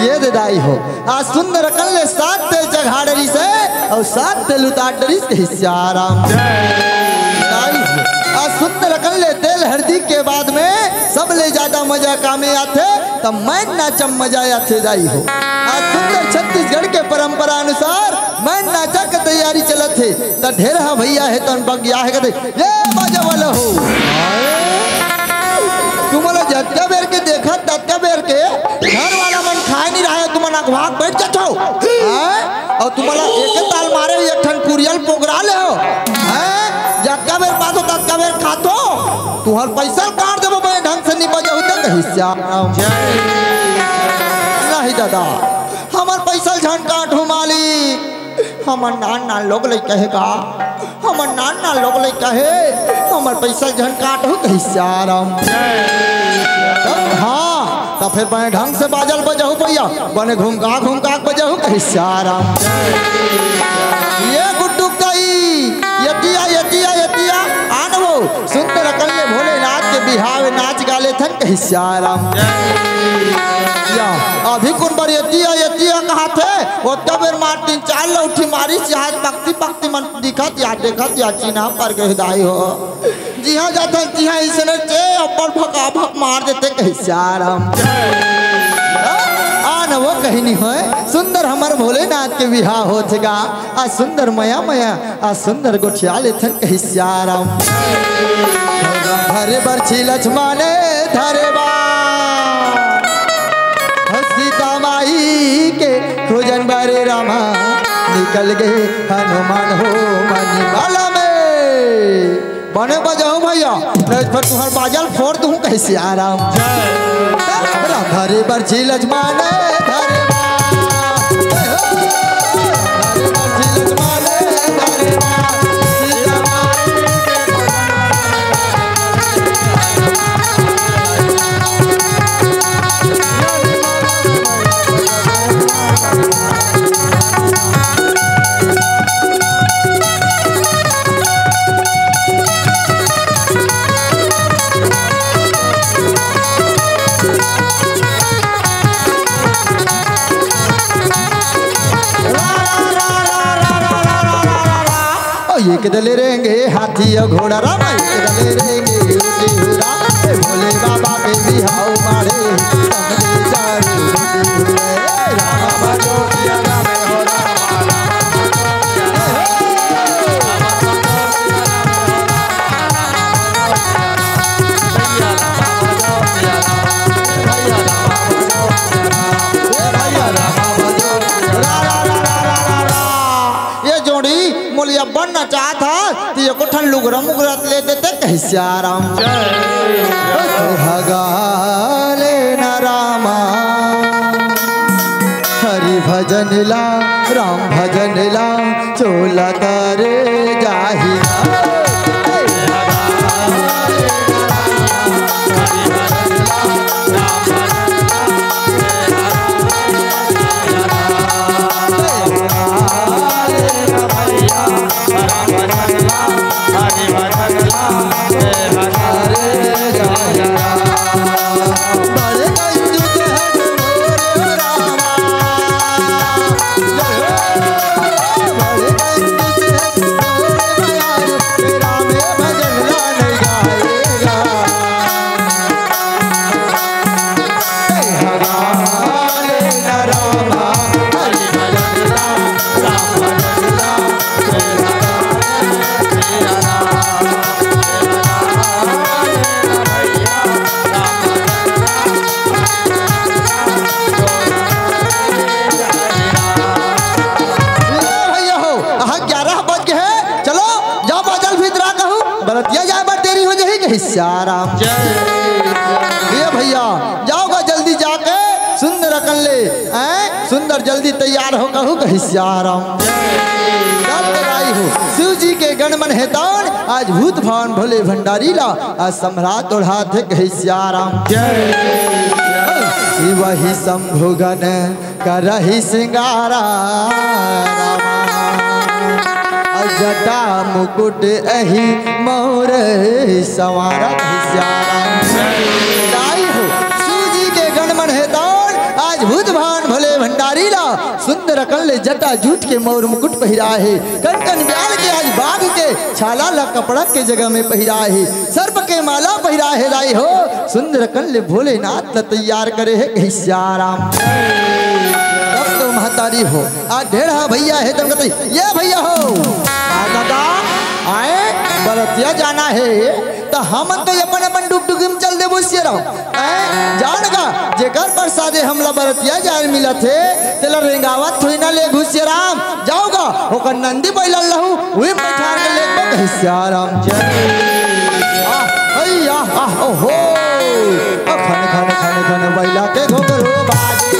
ये दे दाई हो, आज सुंदर अकन ले सात तेल चघा डरिस हे अउ सात तेल उतार डरिस हे सियाराम। दाई हो, आज सुंदर अकन ले तेल हरदी के बाद में सबले ज्यादा मजा कामे आथे, त मैन नाचम मजा आथे दाई हो। आज सुंदर छत्तीसगढ़ के परंपरा अनुसार मैन नाचा के तैयारी चलत हे, त ढेरहा भइया हे तन बगिया हे कथे, "ये बाजा वाला हो, तुमला जतका बेर के देखत, ततका बेर के घर वाला मन खाए नहीं रहे, तुमन अगवा के बैठ जाथो, हैं? अउ तुमला एक ताल मारे, एक ठन पुरियल पोगरा ले हो, हैं? जतका बेर पाथो, ततका बेर खाथो, तुहर पैसा काट देबो, मैं ढंग से नहीं बजाहू त कहिस सियाराम।" नहीं दादा, हमर पैसा झन काटहू मालिक, हमर नान नान लोग लइका हे का, हमर नान नान लोग लइका हे, हमर पैसा झन काटहू कहिस सियाराम। हाँ, त फेर बने ढंग से बाजा ल बजाहू भइया, बने घुमका घुमका के बजाहू कहिस सियाराम। ये गुड्डू कई, ये दिया, ये दिया, ये दिया, आन हो, सुंदर अकन ले भोलेनाथ के बिहाव नाच गा लेथन कहिस सियाराम। या, अभी कुन बर ये दिया, ये दिया कहाथे, ओतका बेर मार तीन चार लौठी मारिस, आज पकती पकती मन दिखत या, देखत या, चिन्हा पर गे दाई हो। जिहाँ जाथन, तिहाँ अइसने चे अब्बड़ भकाभक मार देथे कहिस सियाराम। आ वो कहिनी होय, सुंदर हमर भोलेनाथ के बिहाव होथे गा, आ सुंदर मया मया, आ सुंदर गोठिया लेथन कहिस सियाराम। धरे बर छी लक्ष्मण धरे बा, सीता माई के खोजन बरे रामा, निकल गे हनुमान हो मनीमाला में। बने बजाओ भैया, नहीं पर तुहर बाजल फोड़ दूं कहिस सियाराम। धरे बर छी लक्ष्मण धरे बा। धरे बर छी लक्ष्मण धरे बा। ओ एक दले रेंगे हाथी और घोड़ा रामा, एक दले रेंगे ऊंटी घोड़ा। ए भोले बाबा के बिहाव मारे, समझे चारू ऊंटी घोड़ा। ए रामा भजो पिया राम हो रामा, रामा भजो पिया राम। ये जोड़ी मोलिया बनना चाहत हा, तो एको ठन लुगरा मुगरा ले देते कहिस सियाराम। हगा लेना रामा, हरि भजन ला, राम भजन ला, चोला तारे जाही। ले भैया हो, अहा ग्यारह बज गे हे, चलो जाओ बाजल भीतरा कहू, बरतिया जाए बर देरी हो जाही कहिस सियाराम। ये भैया, जाओ गा जल्दी जाके सुंदर अकन ले, हैं? सुंदर जल्दी तैयार हो कहू कहिस सियाराम। तब तो आई हो, शिव जी के गण मन हे तौन, आज भूत भावन भोले भंडारी ला, आज सम्राट ओढ़ाथे कहिस सियाराम। शिव ही शंभु गण करहि सिंगारा रामा। अउ जटा मुकुट एहि मौर संवारा सियाराम। दाई हो, शिव जी के गण मन हे तौन, आज भूत भावन भोले भंडारी ला, सुंदर अकन ले जटा जूट के मौर मुकुट पहिराए हे, कन कन ब्याल के आज बाघ के छाला ला कपड़ा के जगह में पहिराए हे, सर्प के माला पहिराए हे दाई हो, सुंदर अकन ले भोलेनाथ ला तैयार करे हे कहिस सियाराम। तब तो महतारी हो, आ ढेढ़ा भैया हे तब कहते, ये भैया हो, आ दादा, आए बरतिया जाना हे, त हमन तो अपन अपन डुगडुगी में चल देबो सियाराम। आए जान गा, जेकर प्रसादे हमला बरतिया जाए मिलत हे, तेला रेंगावत थोड़ी ना लेगहू सियाराम। जाओ गा, ओकर नंदी बैला लहू, उही में बैठार के लेगबो कहिस सियाराम। आह, अई, आह, आह, ओहो। आ खन, खन, खन, खन, बैला के घुंघरू बाजे।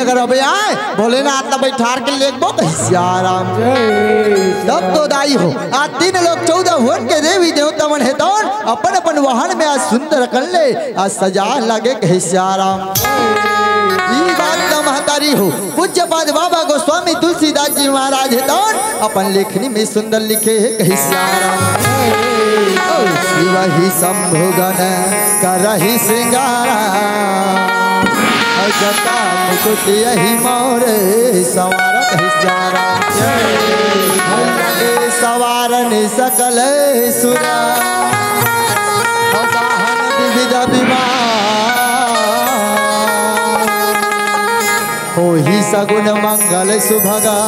अगर अबे आए भोलेनाथ ला बैठार के लेगबो कहिस सियाराम। तब तो दाई हो, आज तीन लोक चौदह भुवन के देवी देवता मन हे तौन अपन अपन वाहन में आज सुंदर अकन ले आज सजाए लागे कहिस सियाराम। ई बात ला महतारी हो, पूज्य पाद बाबा गोस्वामी तुलसीदास जी महाराज हे तौन अपन लेखनी में सुंदर लिखे हे कहिस सियाराम। ओ शिव ही शंभु गण करहि श्रृंगारा, जटा मुकुट यहि मौर संवारा कहिस सियाराम। लगे सवारन सकल सुरा, वाहन विविध विमान। होही सगुन मंगल सुभगा,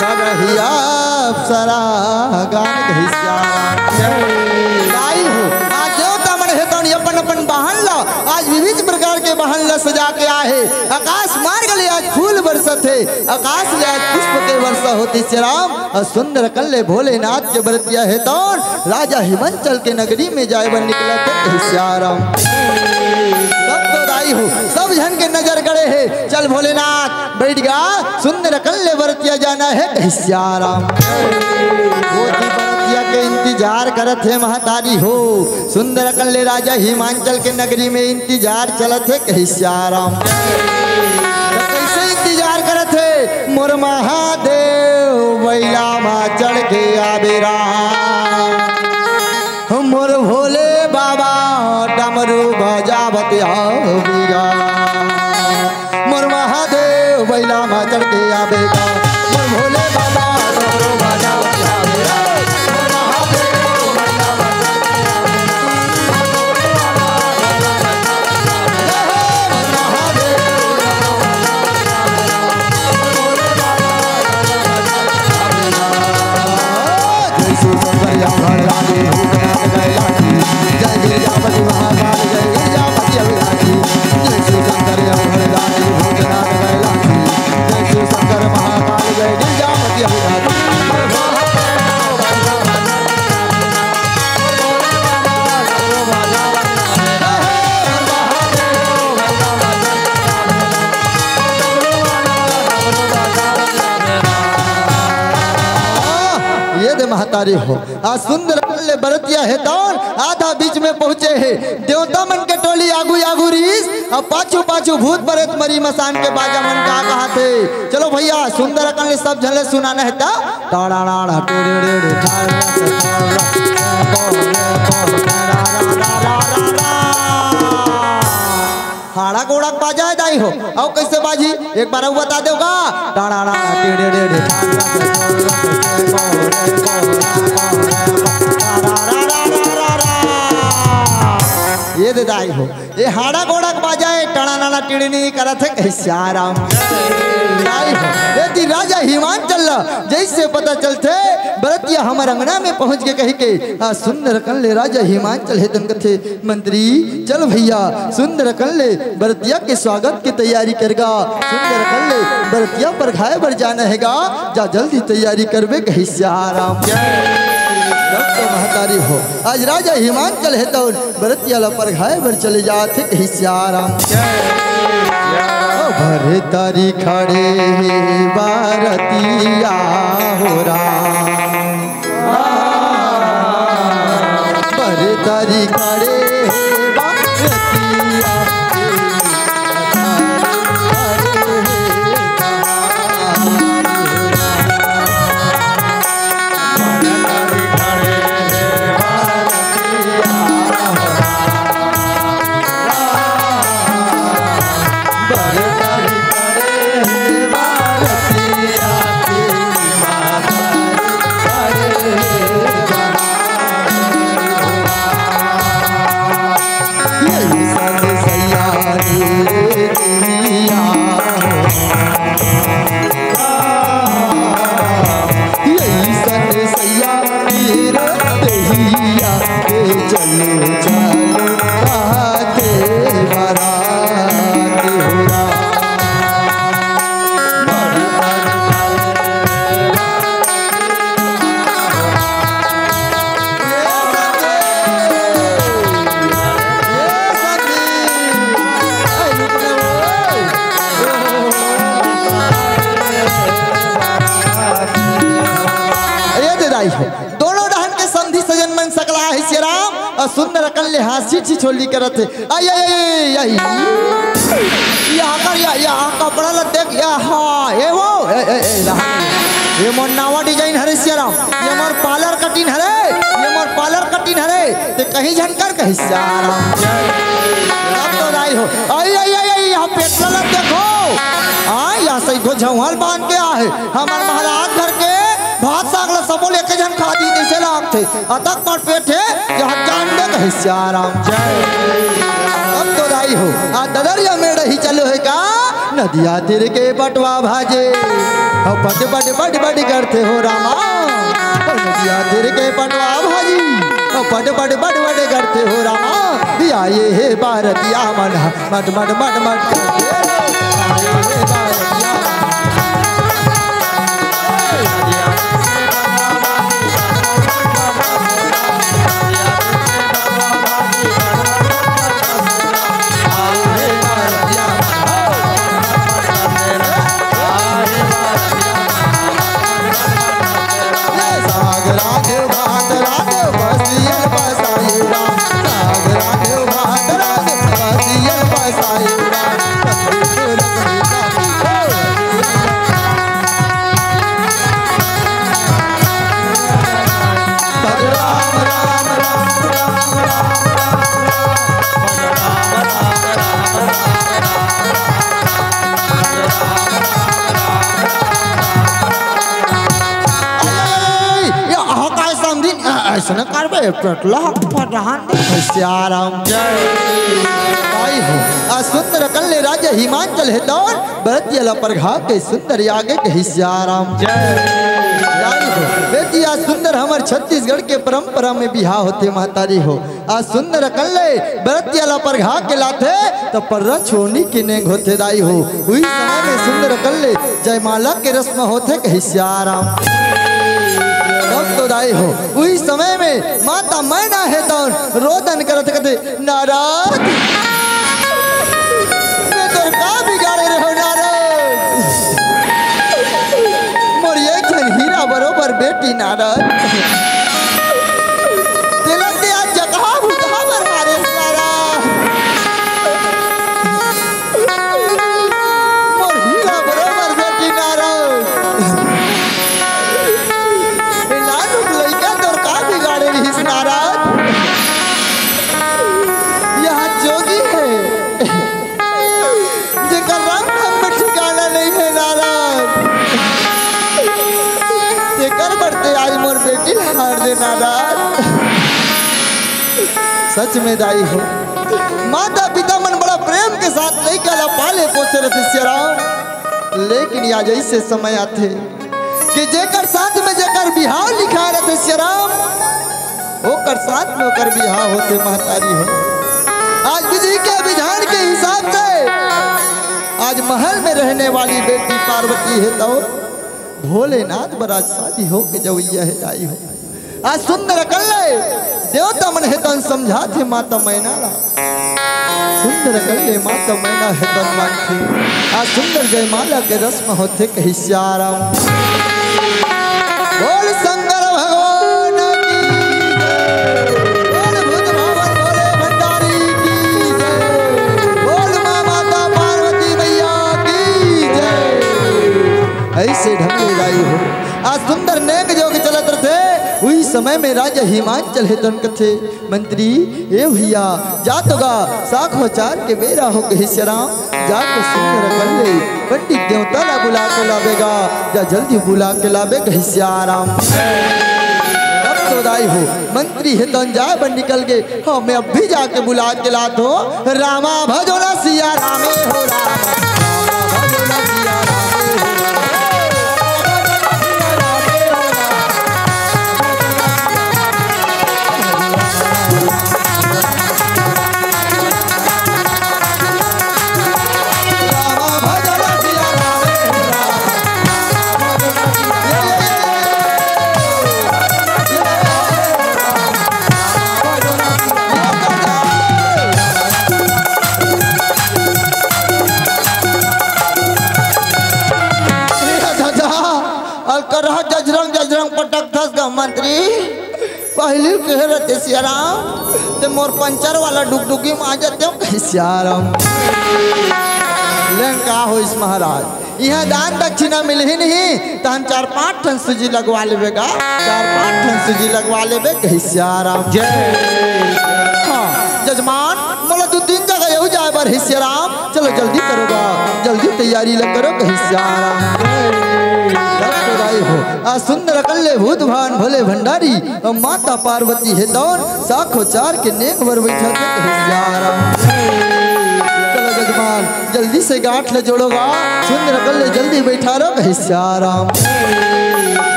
करही अप्सरा गान कहिस सियाराम। दाई हो, आज देवता मन हे तौन अपन अपन वाहन ला, आज विविध प्रकार के वाहन ला सजा के आहे। आकाश मार्ग ले आज फूल बरसत हे, आकाश ले आज पुष्प के वर्षा होत हे सियाराम। अउ सुंदर अकन ले भोलेनाथ के बरतिया हे तौन राजा हिमांचल के नगरी में जाए बर निकलत हे कहिस सियाराम। तब तो दाई हो, सब झन के नजर गड़े हे, चल भोलेनाथ बैठ गा, सुंदर अकन ले बरतिया जाना हे कहिस सियाराम। वो जी बरतिया के इंतजार करत हे महतारी हो, सुंदर अकन ले राजा हिमांचल के नगरी में इंतजार चलत हे कहिस सियाराम। त कइसे इंतजार करत हे? मोर महादेव बइला मा चढ़ के आबे राम, मोर भोले बाबा डमरू बजावत आबे राम। मोर महादेव बइला मा चढ़ के आबे गा, मोर भोले बाबा डमरू बजावत आबे गा। मोर महादेव बइला मा चढ़ के आबे गा, मोर भोले बाबा डमरू बजावत आबे गा। मोर महादेव बइला मा चढ़ के आबे गा, मोर भोले बाबा डमरू बजावत आबे गा। जय शिव शंकर या भरदानी भूतनाथ कैलाशी, जय गिरिजापति महाकाल, जय गिरिजापति अविनाशी। जय शिव शंकर या भरदानी भूतनाथ कैलाशी, जय शिव शंकर महाकाल, जय गिरिजापति अविनाशी। ये दे महतारी हो। आ सुंदर अकन ले बरतिया हे तौन आधा बीच में पहुंचे हे। देवता मन के टोली आगू आगू रहिस, अब पाछू पाछू भूत प्रेत मरी मसान के बाजा मन का कहाथे। चलो भइया, सुंदर अकन ले सब झन ले सुनाना हे त। टाड़ा टाड़ा टिड़ी टिड़ी टाड़ा। हाड़ा गोड़ा के बाजा हे दाई हो। अउ कइसे बाजी? एक बार अउ बता देव गा। टाड़ा टाड़ा टिड़ी टिड़ी। ये दे दाई हो, ये हाड़ा गोड़ा के बाजा हे, टणा नणा टिड़नी करत हे कहिस सियाराम। दाई हो, ये ती राजा हिमांचल ला जइसे पता चलथे, बरतिया हमर अंगना में पहुंच गे कहिके। आ सुंदर अकन ले राजा हिमांचल हे तौन कथे, मंत्री, चल भइया, सुंदर अकन ले बरतिया के स्वागत के तैयारी कर गा। सुंदर अकन ले बरतिया परघाय बर जाना हे गा, जा जल्दी तैयारी करबे कहिस सियाराम। तब तो महतारी हो, आज राजा हिमांचल हे तौन बरतिया ला परघाय बर चले जात हे कहिस सियाराम। भरतारी खड़े हे बरतिया हो राम। बरतारी खड़े हे बरतिया। सुंदर अकल्ले हाँसी छिछोली करत हे। आई, आई, आई, आई। यहाँ कर, या, या कपड़ा ला देख, या, हाँ, ए वो, ए, ए, ए, रहा। ये मोर नावा design हरे सियाराम, ये मोर parlour cutting हरे, ये मोर parlour cutting हरे, ते कहीं झन कर कहे सियाराम। अब तो दाई हो, आई, आई, आई, आई, यहाँ पेटला ला देखो। हाँ, यहाँ सही को झंवर बांध के आहे। हमर महाराज घर के भात साग ला सबो लेके झन खा दी, जैसे लागथे। अतक पर पेट हे, यहाँ जान दे कहे सियाराम। जय। अब तो दाई हो, आ ददरिया में रही चलो हे का? नदिया तीर के पटवा भाजे, हो पट पट पट पट करथे हो रामा। हो नदिया तीर के पटवा भाजी, हो पट पट पट पट करथे हो रामा। या ये हे बारतिया मन, मट मट मट मट करथे हो। या ये हे बारतिया मन। अरे, ये अहा काय समझी? अ-, ऐसे न करबे, पेटला ह पटहान दे। सियाराम। जय। भाई हो, आ सुंदर अकल्ले राजा हिमांचल हे तौन, बरतिया ला परघा के सुंदर आगे कही सियाराम। जय। भाई हो, बेटी आ सुंदर हमर छत्तीसगढ़ के परंपरा में बिहाव होथे महतारी हो। आ सुंदर अकल्ले बरतिया ला परघा के लाथे, त पर्रा छोड़नी के नेंग होथे दाई हो। उही समय में सुंदर अकल्ले जयमाला के रस्म होथे कही सियाराम। तब तो दाई हो, उही समय में माता मैना हे तौन रोदन करत कथे, नारद, मैं तोर का बिगाड़े रहो नारद? मोर एक झन हीरा बरोबर बेटी नारद। तिलक दे आज जगह बुझा बर मारे नारद। मोर हीरा बरोबर बेटी नारद। ए नानुक लइका तोर का बिगाड़े रहिस नारद? यहाँ जोगी हे, जेकर रंग ढंग में ठिकाना नहीं है नारद। तेकर बर ते आज मोर बेटी ला हार दे नारद। सच में दाई हो, माता पिता मन बड़ा प्रेम के साथ लइका ला पाले पोसे रथे सियाराम, लेकिन आज ऐसे समय आथे कि जेकर साथ में जेकर बिहाव लिखा रथे सियाराम, ओकर साथ में ओकर बिहाव होथे महतारी हो। आज विधि के विधान के हिसाब से आज महल में रहने वाली बेटी पार्वती हे तौन भोलेनाथ बर आज शादी होके जवइया हे दाई हो। आज सुंदर अकल्ले देवता मन हे तौन समझाथे माता मैना ला। सुंदर अकल्ले माता मैना हे तौन मानथे। आज सुंदर जयमाला के रस्म होथे कही सियाराम। बोल शंकर भगवान की जय। बोल भूत भावन भोले भंडारी की जय। बोल माँ माता पार्वती मैया की जय। ऐसे ढंग ले दाई हो। आज सुंदर नेंग जोग चलत रथे, उही समय में राजा हिमांचल हे तौन कथे, मंत्री, ए भैया, जा तो गा, साख बचार के बेरा हो कही सियाराम, जा तो सुंदर अकल्ले पंडित देवता ला बुला के लाबे गा, जा जल्दी बुला के लाबे कही सियाराम। अब तो दाई हो, मंत्री हे तौन जाए बर निकल गे, हाँ, मैं अभी जाके बुला के लात हो। रामा भजो ना सिया रामे हो राम। अहिली ल कहे रहिथे, "सियाराम, ते मोर पंचर वाला डुगडुगी म आ जाते हो कहीं सियाराम।" लेकिन का होइस महाराज, इहाँ दान दक्षिणा मिलही नहीं, त हम चार पांच ठन सूजी लगवा लेबे गा, चार पांच ठन सूजी लगवा लेबे कहीं सियाराम। जय। हाँ, जजमान, मोला दू तीन जगह एहू जाए बर हे सियाराम, चलो जल्दी करो गा, जल्दी तैयारी ल करो कहीं सियाराम। जय। जब तो दाई हो, आ सुंदर अकल्ले भूत भान भोले भंडारी, अउ माता पार्वती हे तौन, साखो चार के नेंग बर बइठा थे कहीं सियाराम। चलो जजमान, जल्दी से गांठ ल जोड़ो गा, सुंदर अकल्ले जल्दी बइठा रहो कहीं सियाराम।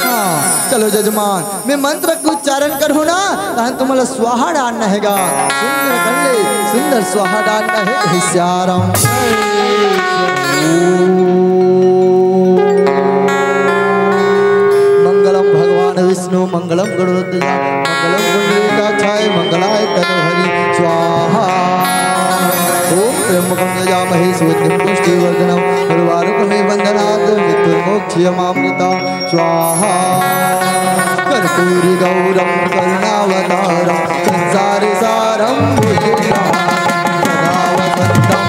हाँ, चलो जजमान, मैं मंत्र के उच्चारण करहूँ ना, तहन तुमला स्वाहा डालना हे गा। सुंदर अकल्ले, सुंदर स्वाहा डालना हे कहीं सियाराम। मंगलम भगवान विष्णु, मंगलम गरुड़ध्वज, मंगलम पुंडरीकाक्षाय, मंगलाय तनोहरि स्वाहा। ओम त्र्यंबकम यजामहे सुगंधिम पुष्टिवर्धनम, उर्वारुकमिव बंधनात् मृत्युर्मोक्षयमामृता स्वाहा। कर्पूरी गौरम करुणावतारम संसार सारम भुजगेन्द्रहारम सदा वसंतम।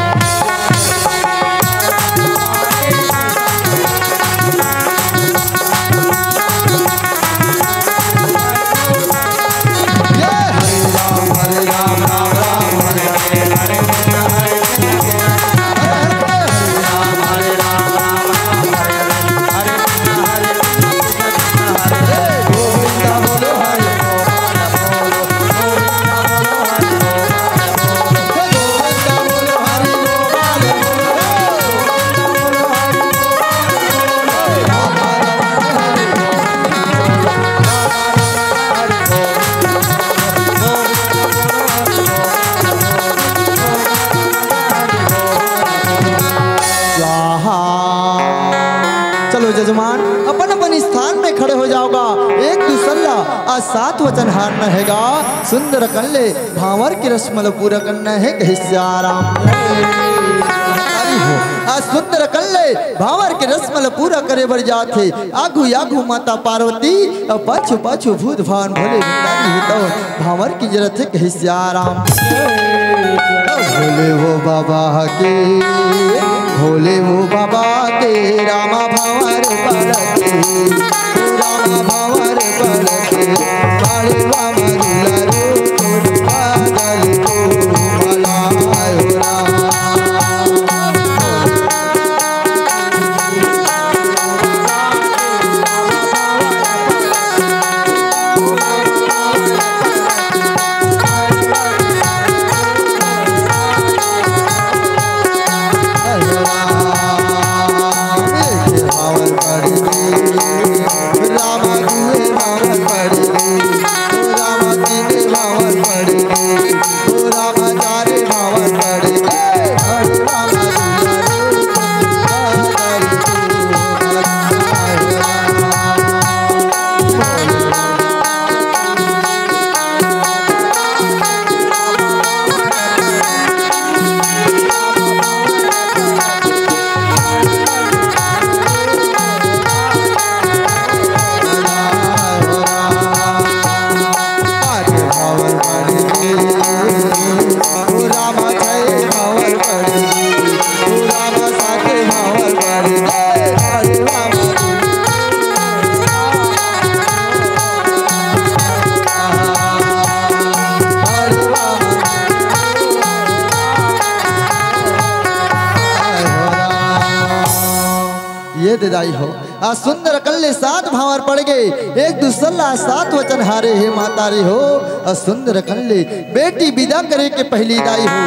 स्वाहा। चलो जजमान, अपन अपन स्थान में खड़े हो जाओ गा। एक दू सल्ला आ सात वचन हारना हे गा। सुंदर अकल्ले भांवर के रस्म ल पूरा करना हे कहे सियाराम। हरि हो। आ सुंदर अकल्ले भांवर के रस्म ल पूरा करे बर जात हे। आगू आगू माता पार्वती, अउ पाछू पाछू भूत भान भोले भंडारी हे तौन भांवर किंजरत हे कहे सियाराम। भोले वो बाबा के, भोले वो बाबा के, रामा भांवर पर के, रामा भांवर पर के, काले बाबा दुलारो, बादल को मलायो राम। ये दे दाई हो। आ सुंदर अकल्ले सात भांवर पड़ गे, एक दू सल्ला सात वचन हारे हे महतारी हो। आ सुंदर अकल्ले बेटी बिदा करे के पहिली दाई हो।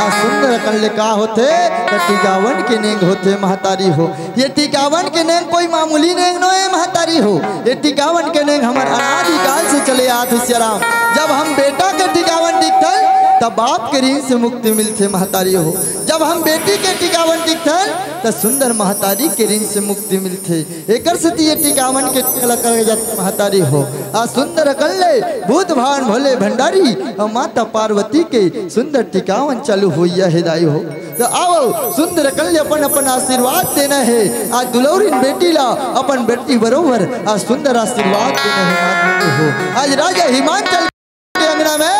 आ सुंदर अकल्ले का होथे? त टिकावन के नेंग होथे महतारी हो। ये टिकावन के नेंग कोई मामूली नेंग नोहे महतारी हो। ये टिकावन के नेंग हमर अनादिकाल से चले आत हे सियाराम। जब हम बेटा के टिकावन टिकथन, तब बाप के ऋण से मुक्ति मिलथे महतारी हो। जब हम बेटी के टिकावन टिकथन, त सुंदर महतारी के ऋण से मुक्ति मिलथे। एकर सेती ये टिकावन के नेंग ल करे जात महतारी हो। आ सुंदर अकल्ले भूत भान भोले भंडारी अउ माता पार्वती के सुंदर टिकावन चालू होइया हे दाई हो। त आवव, सुंदर अकन ले अपन अपन आशीर्वाद देना हे। आज दुलौरिन बेटी ला अपन बेटी बरोबर आज सुंदर आशीर्वाद देना हे माता हो। आज राजा हिमांचल के अंगना में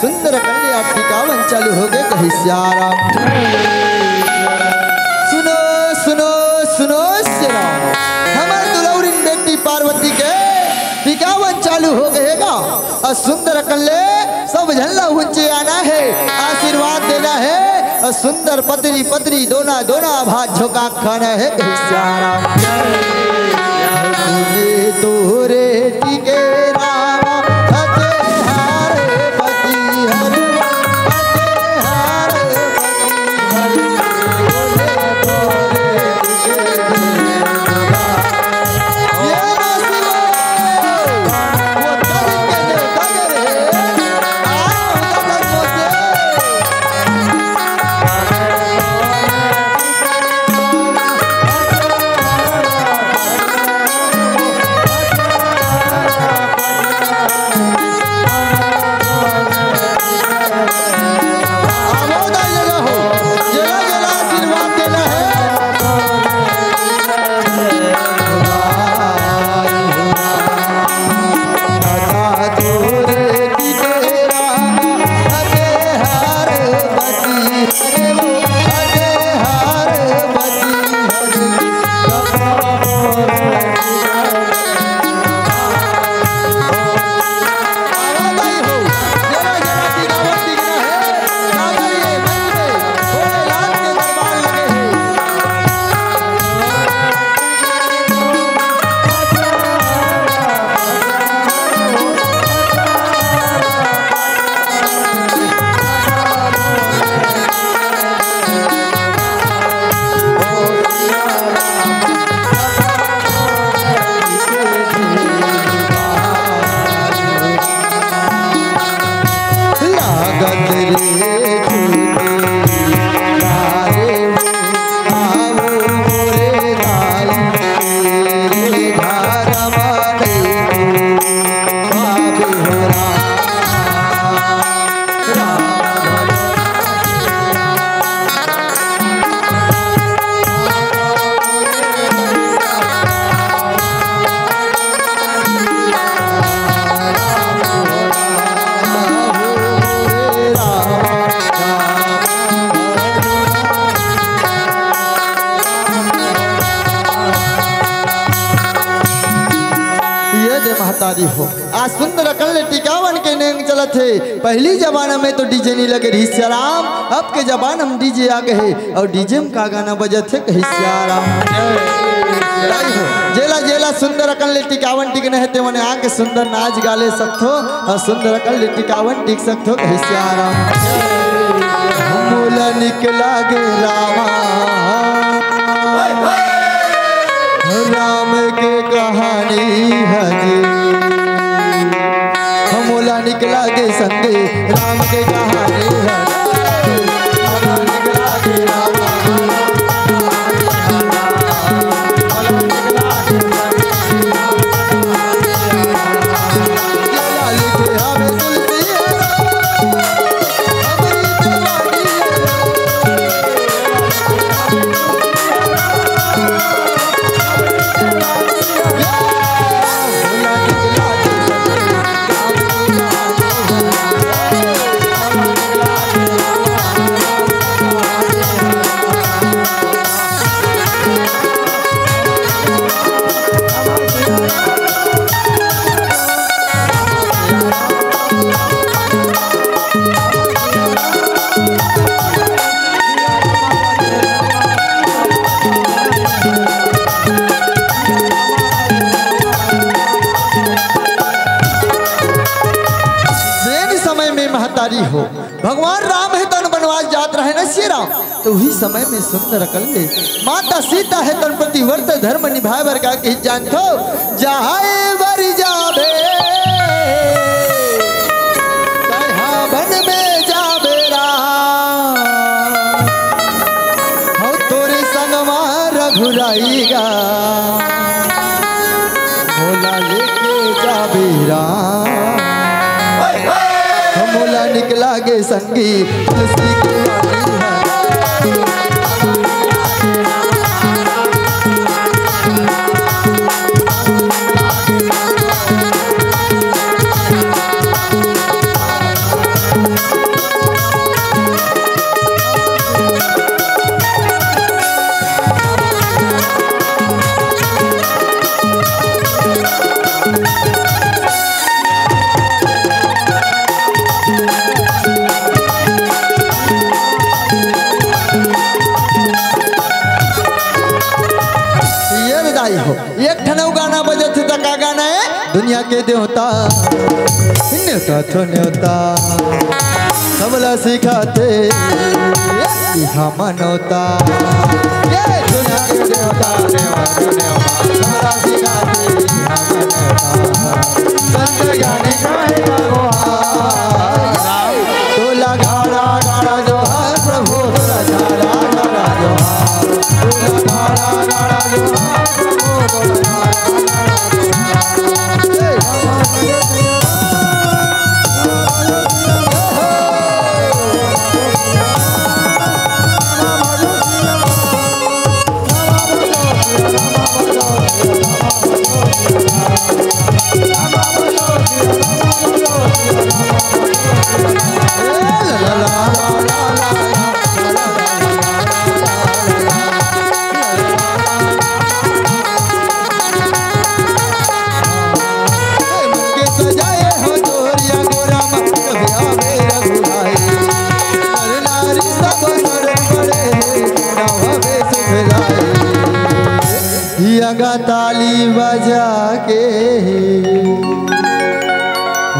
सुंदर अकन ले आज टिकावन चालू होगे, कहे सियाराम। सुनो, सुनो, सुनो सियाराम, हमर दुलौरिन बेटी पार्वती के टिकावन चालू होगे गा। अउ सुंदर अकन ले सब झन ला उंचे आना हे, आशीर्वाद देना हे। अउ सुंदर पतरी पतरी दोना दोना भात झोंका खाना हे, कहे सियाराम। तोरे टिके रामा, अते हार पति हर, अते हार पति हर। ये दे महतारी हो, आज सुंदर अकन ले टिकावन के नेंग चलत हे। पहली जमाना में तो डीजे नहीं लगे रहिस राम, अब के जमाना में डीजे आ गए हे। अउ डीजे में का गाना बजत हे, कहे सियाराम। जेला जेला सुंदर अकन ले टिकावन टिकना हे, ते मने आके सुंदर नाच गा ले सकथो अउ सुंदर अकन ले टिकावन टिक सकथो, कहे सियाराम। मोला निकला गे रामा, राम के कहानी हजे। मोला निकला गे संगे राम के कहानी हजे। जेन समय में महतारी हो, भगवान राम हे तन बनवास जात रहे न सियाराम, तो उही समय में सुंदर अकन ले माता सीता हे तन पतिव्रत धर्म निभाए बर का कही जानथो, जाए बर जाबे तहा वन में जाबे राम, हो तोरे संग मा रघुराई गा, मोला लेके जाबे राम। मोला निकला गे संगी तुलसी के बानी ह। ये रे दाई हो, एक ठन अउ गाना बजत हे त का गाना हे? दुनिया के देवता, नेवता तो नेवता, सबला सिखाथे, इहा मनौता। ये दुनिया के देवता, नेवता तो नेवता, सबला सिखाथे, इहा मनौता। संत ज्ञानी कहे का गुहार, तोला घड़ा घड़ा जोहार प्रभु, तोला घड़ा घड़ा जोहार। अगा ताली बजा के,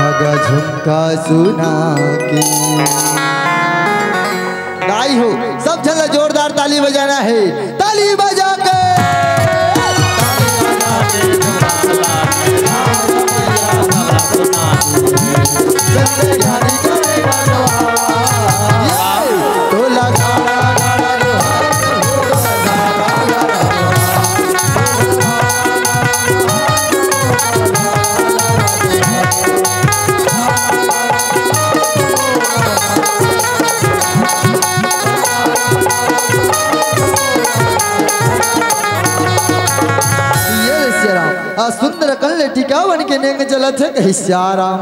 अगा झुमका सुना के। दाई हो, सब झन ला जोरदार ताली बजाना हे। ताली बजा के। ये रे सिया राम, आ सुंदर कन ले टिकावन के नेंग चलत हे कहि सिया राम।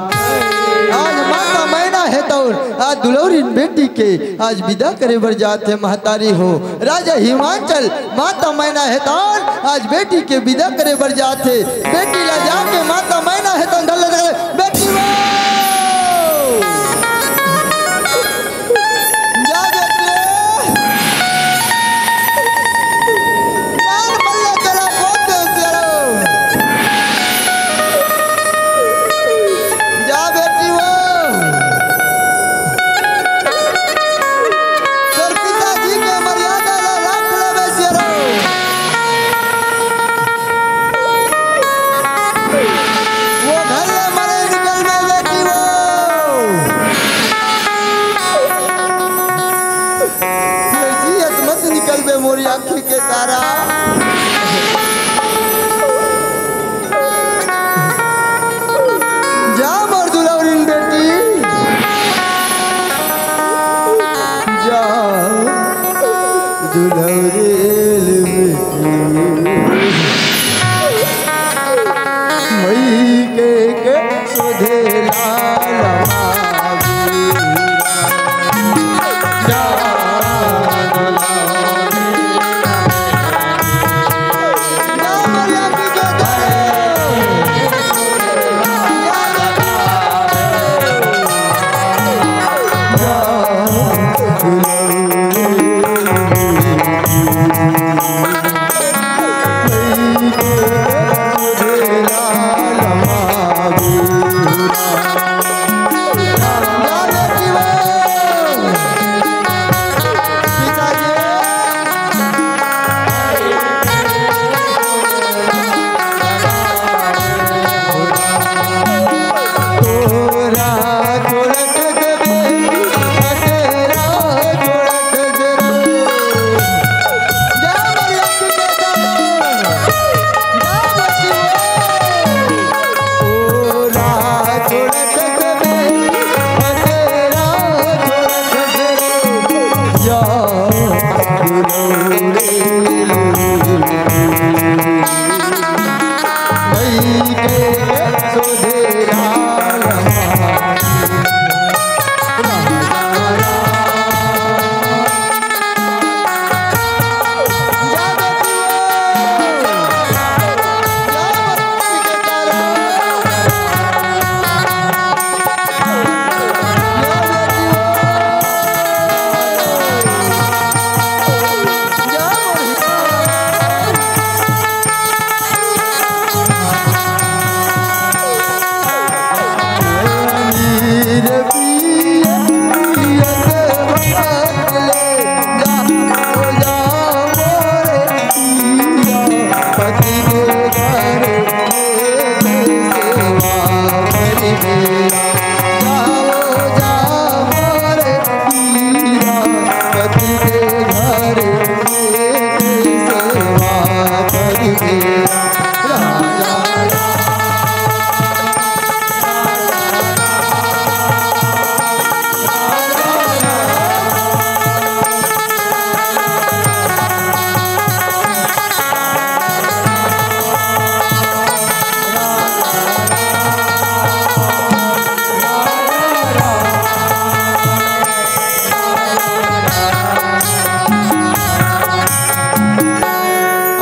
आज माता मैना हे तौर, आज दुलौरिन बेटी के आज विदा करे बर जात हे महतारी हो। राजा हिमांचल माता मैना हे तौर, आज बेटी के विदा करे बर जात हे। बेटी ला जाके माता मैना हे तौर धर ले, बेटी वो। जा बेटी रे। लाल मल्ला तेरा बहुत तेज तेरा। जा बेटी वो। तोर पिताजी के मर्यादा ला राख लेबे शेरो। वो घर ले मरे निकलबे बेटी वो। तू जियत मत निकलबे मोरी आँखी के तारा। जा मोर दुलौरिन बेटी, जा दुलौरिन बेटी। मई के के सुधे लाल मावी।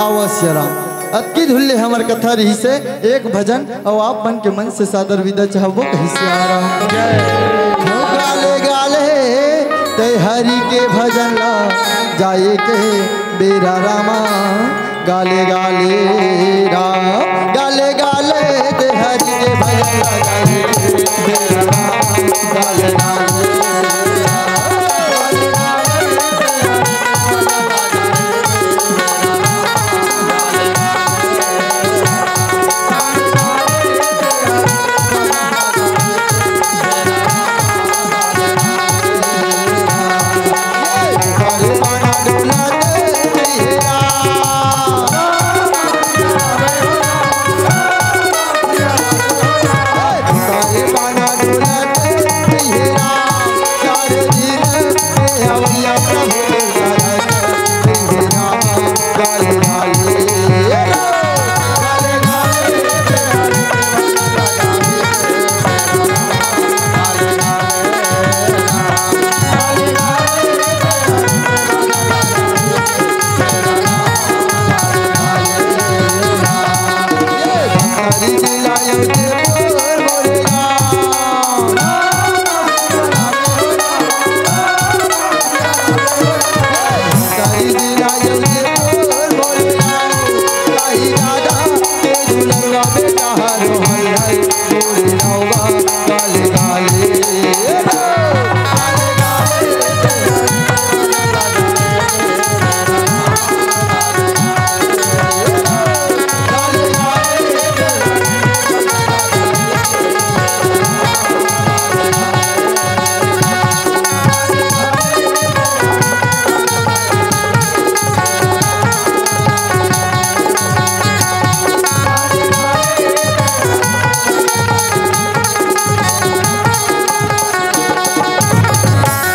अवश्य राम। अतकी धुन ले हमर कथा रहिसे एक भजन, अउ आप मन के मन से सादर विदा चाहबो कहिसे आराम। जय। गाले गाले ते हरि के भजन ला जाए के बेरा रामा, गाले गाले राम, गाले गाले ते हरि के भजन ला जाए के बेरा रामा, गाले गाले राम।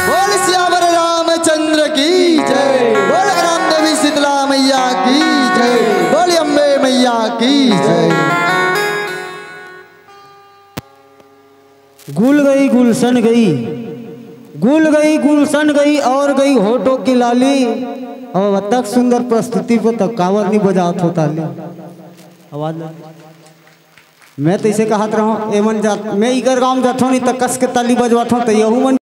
बोल सियावर रामचंद्र की जय, बोल राम देवी शीतला मैया की जय, बोल अम्बे मैया की जय। गुल गई गुलशन गई, गुल गई गुलशन गई और गई होठों की लाली। अब अतक सुंदर प्रस्तुति पे तो कावर नहीं बजात हो ताली। आवाज लग। मैं तो इसे कहत रहूं, ए मन जात, मैं इकर गांव जाथों नहीं तो कस के ताली बजवाथों तो यहू मन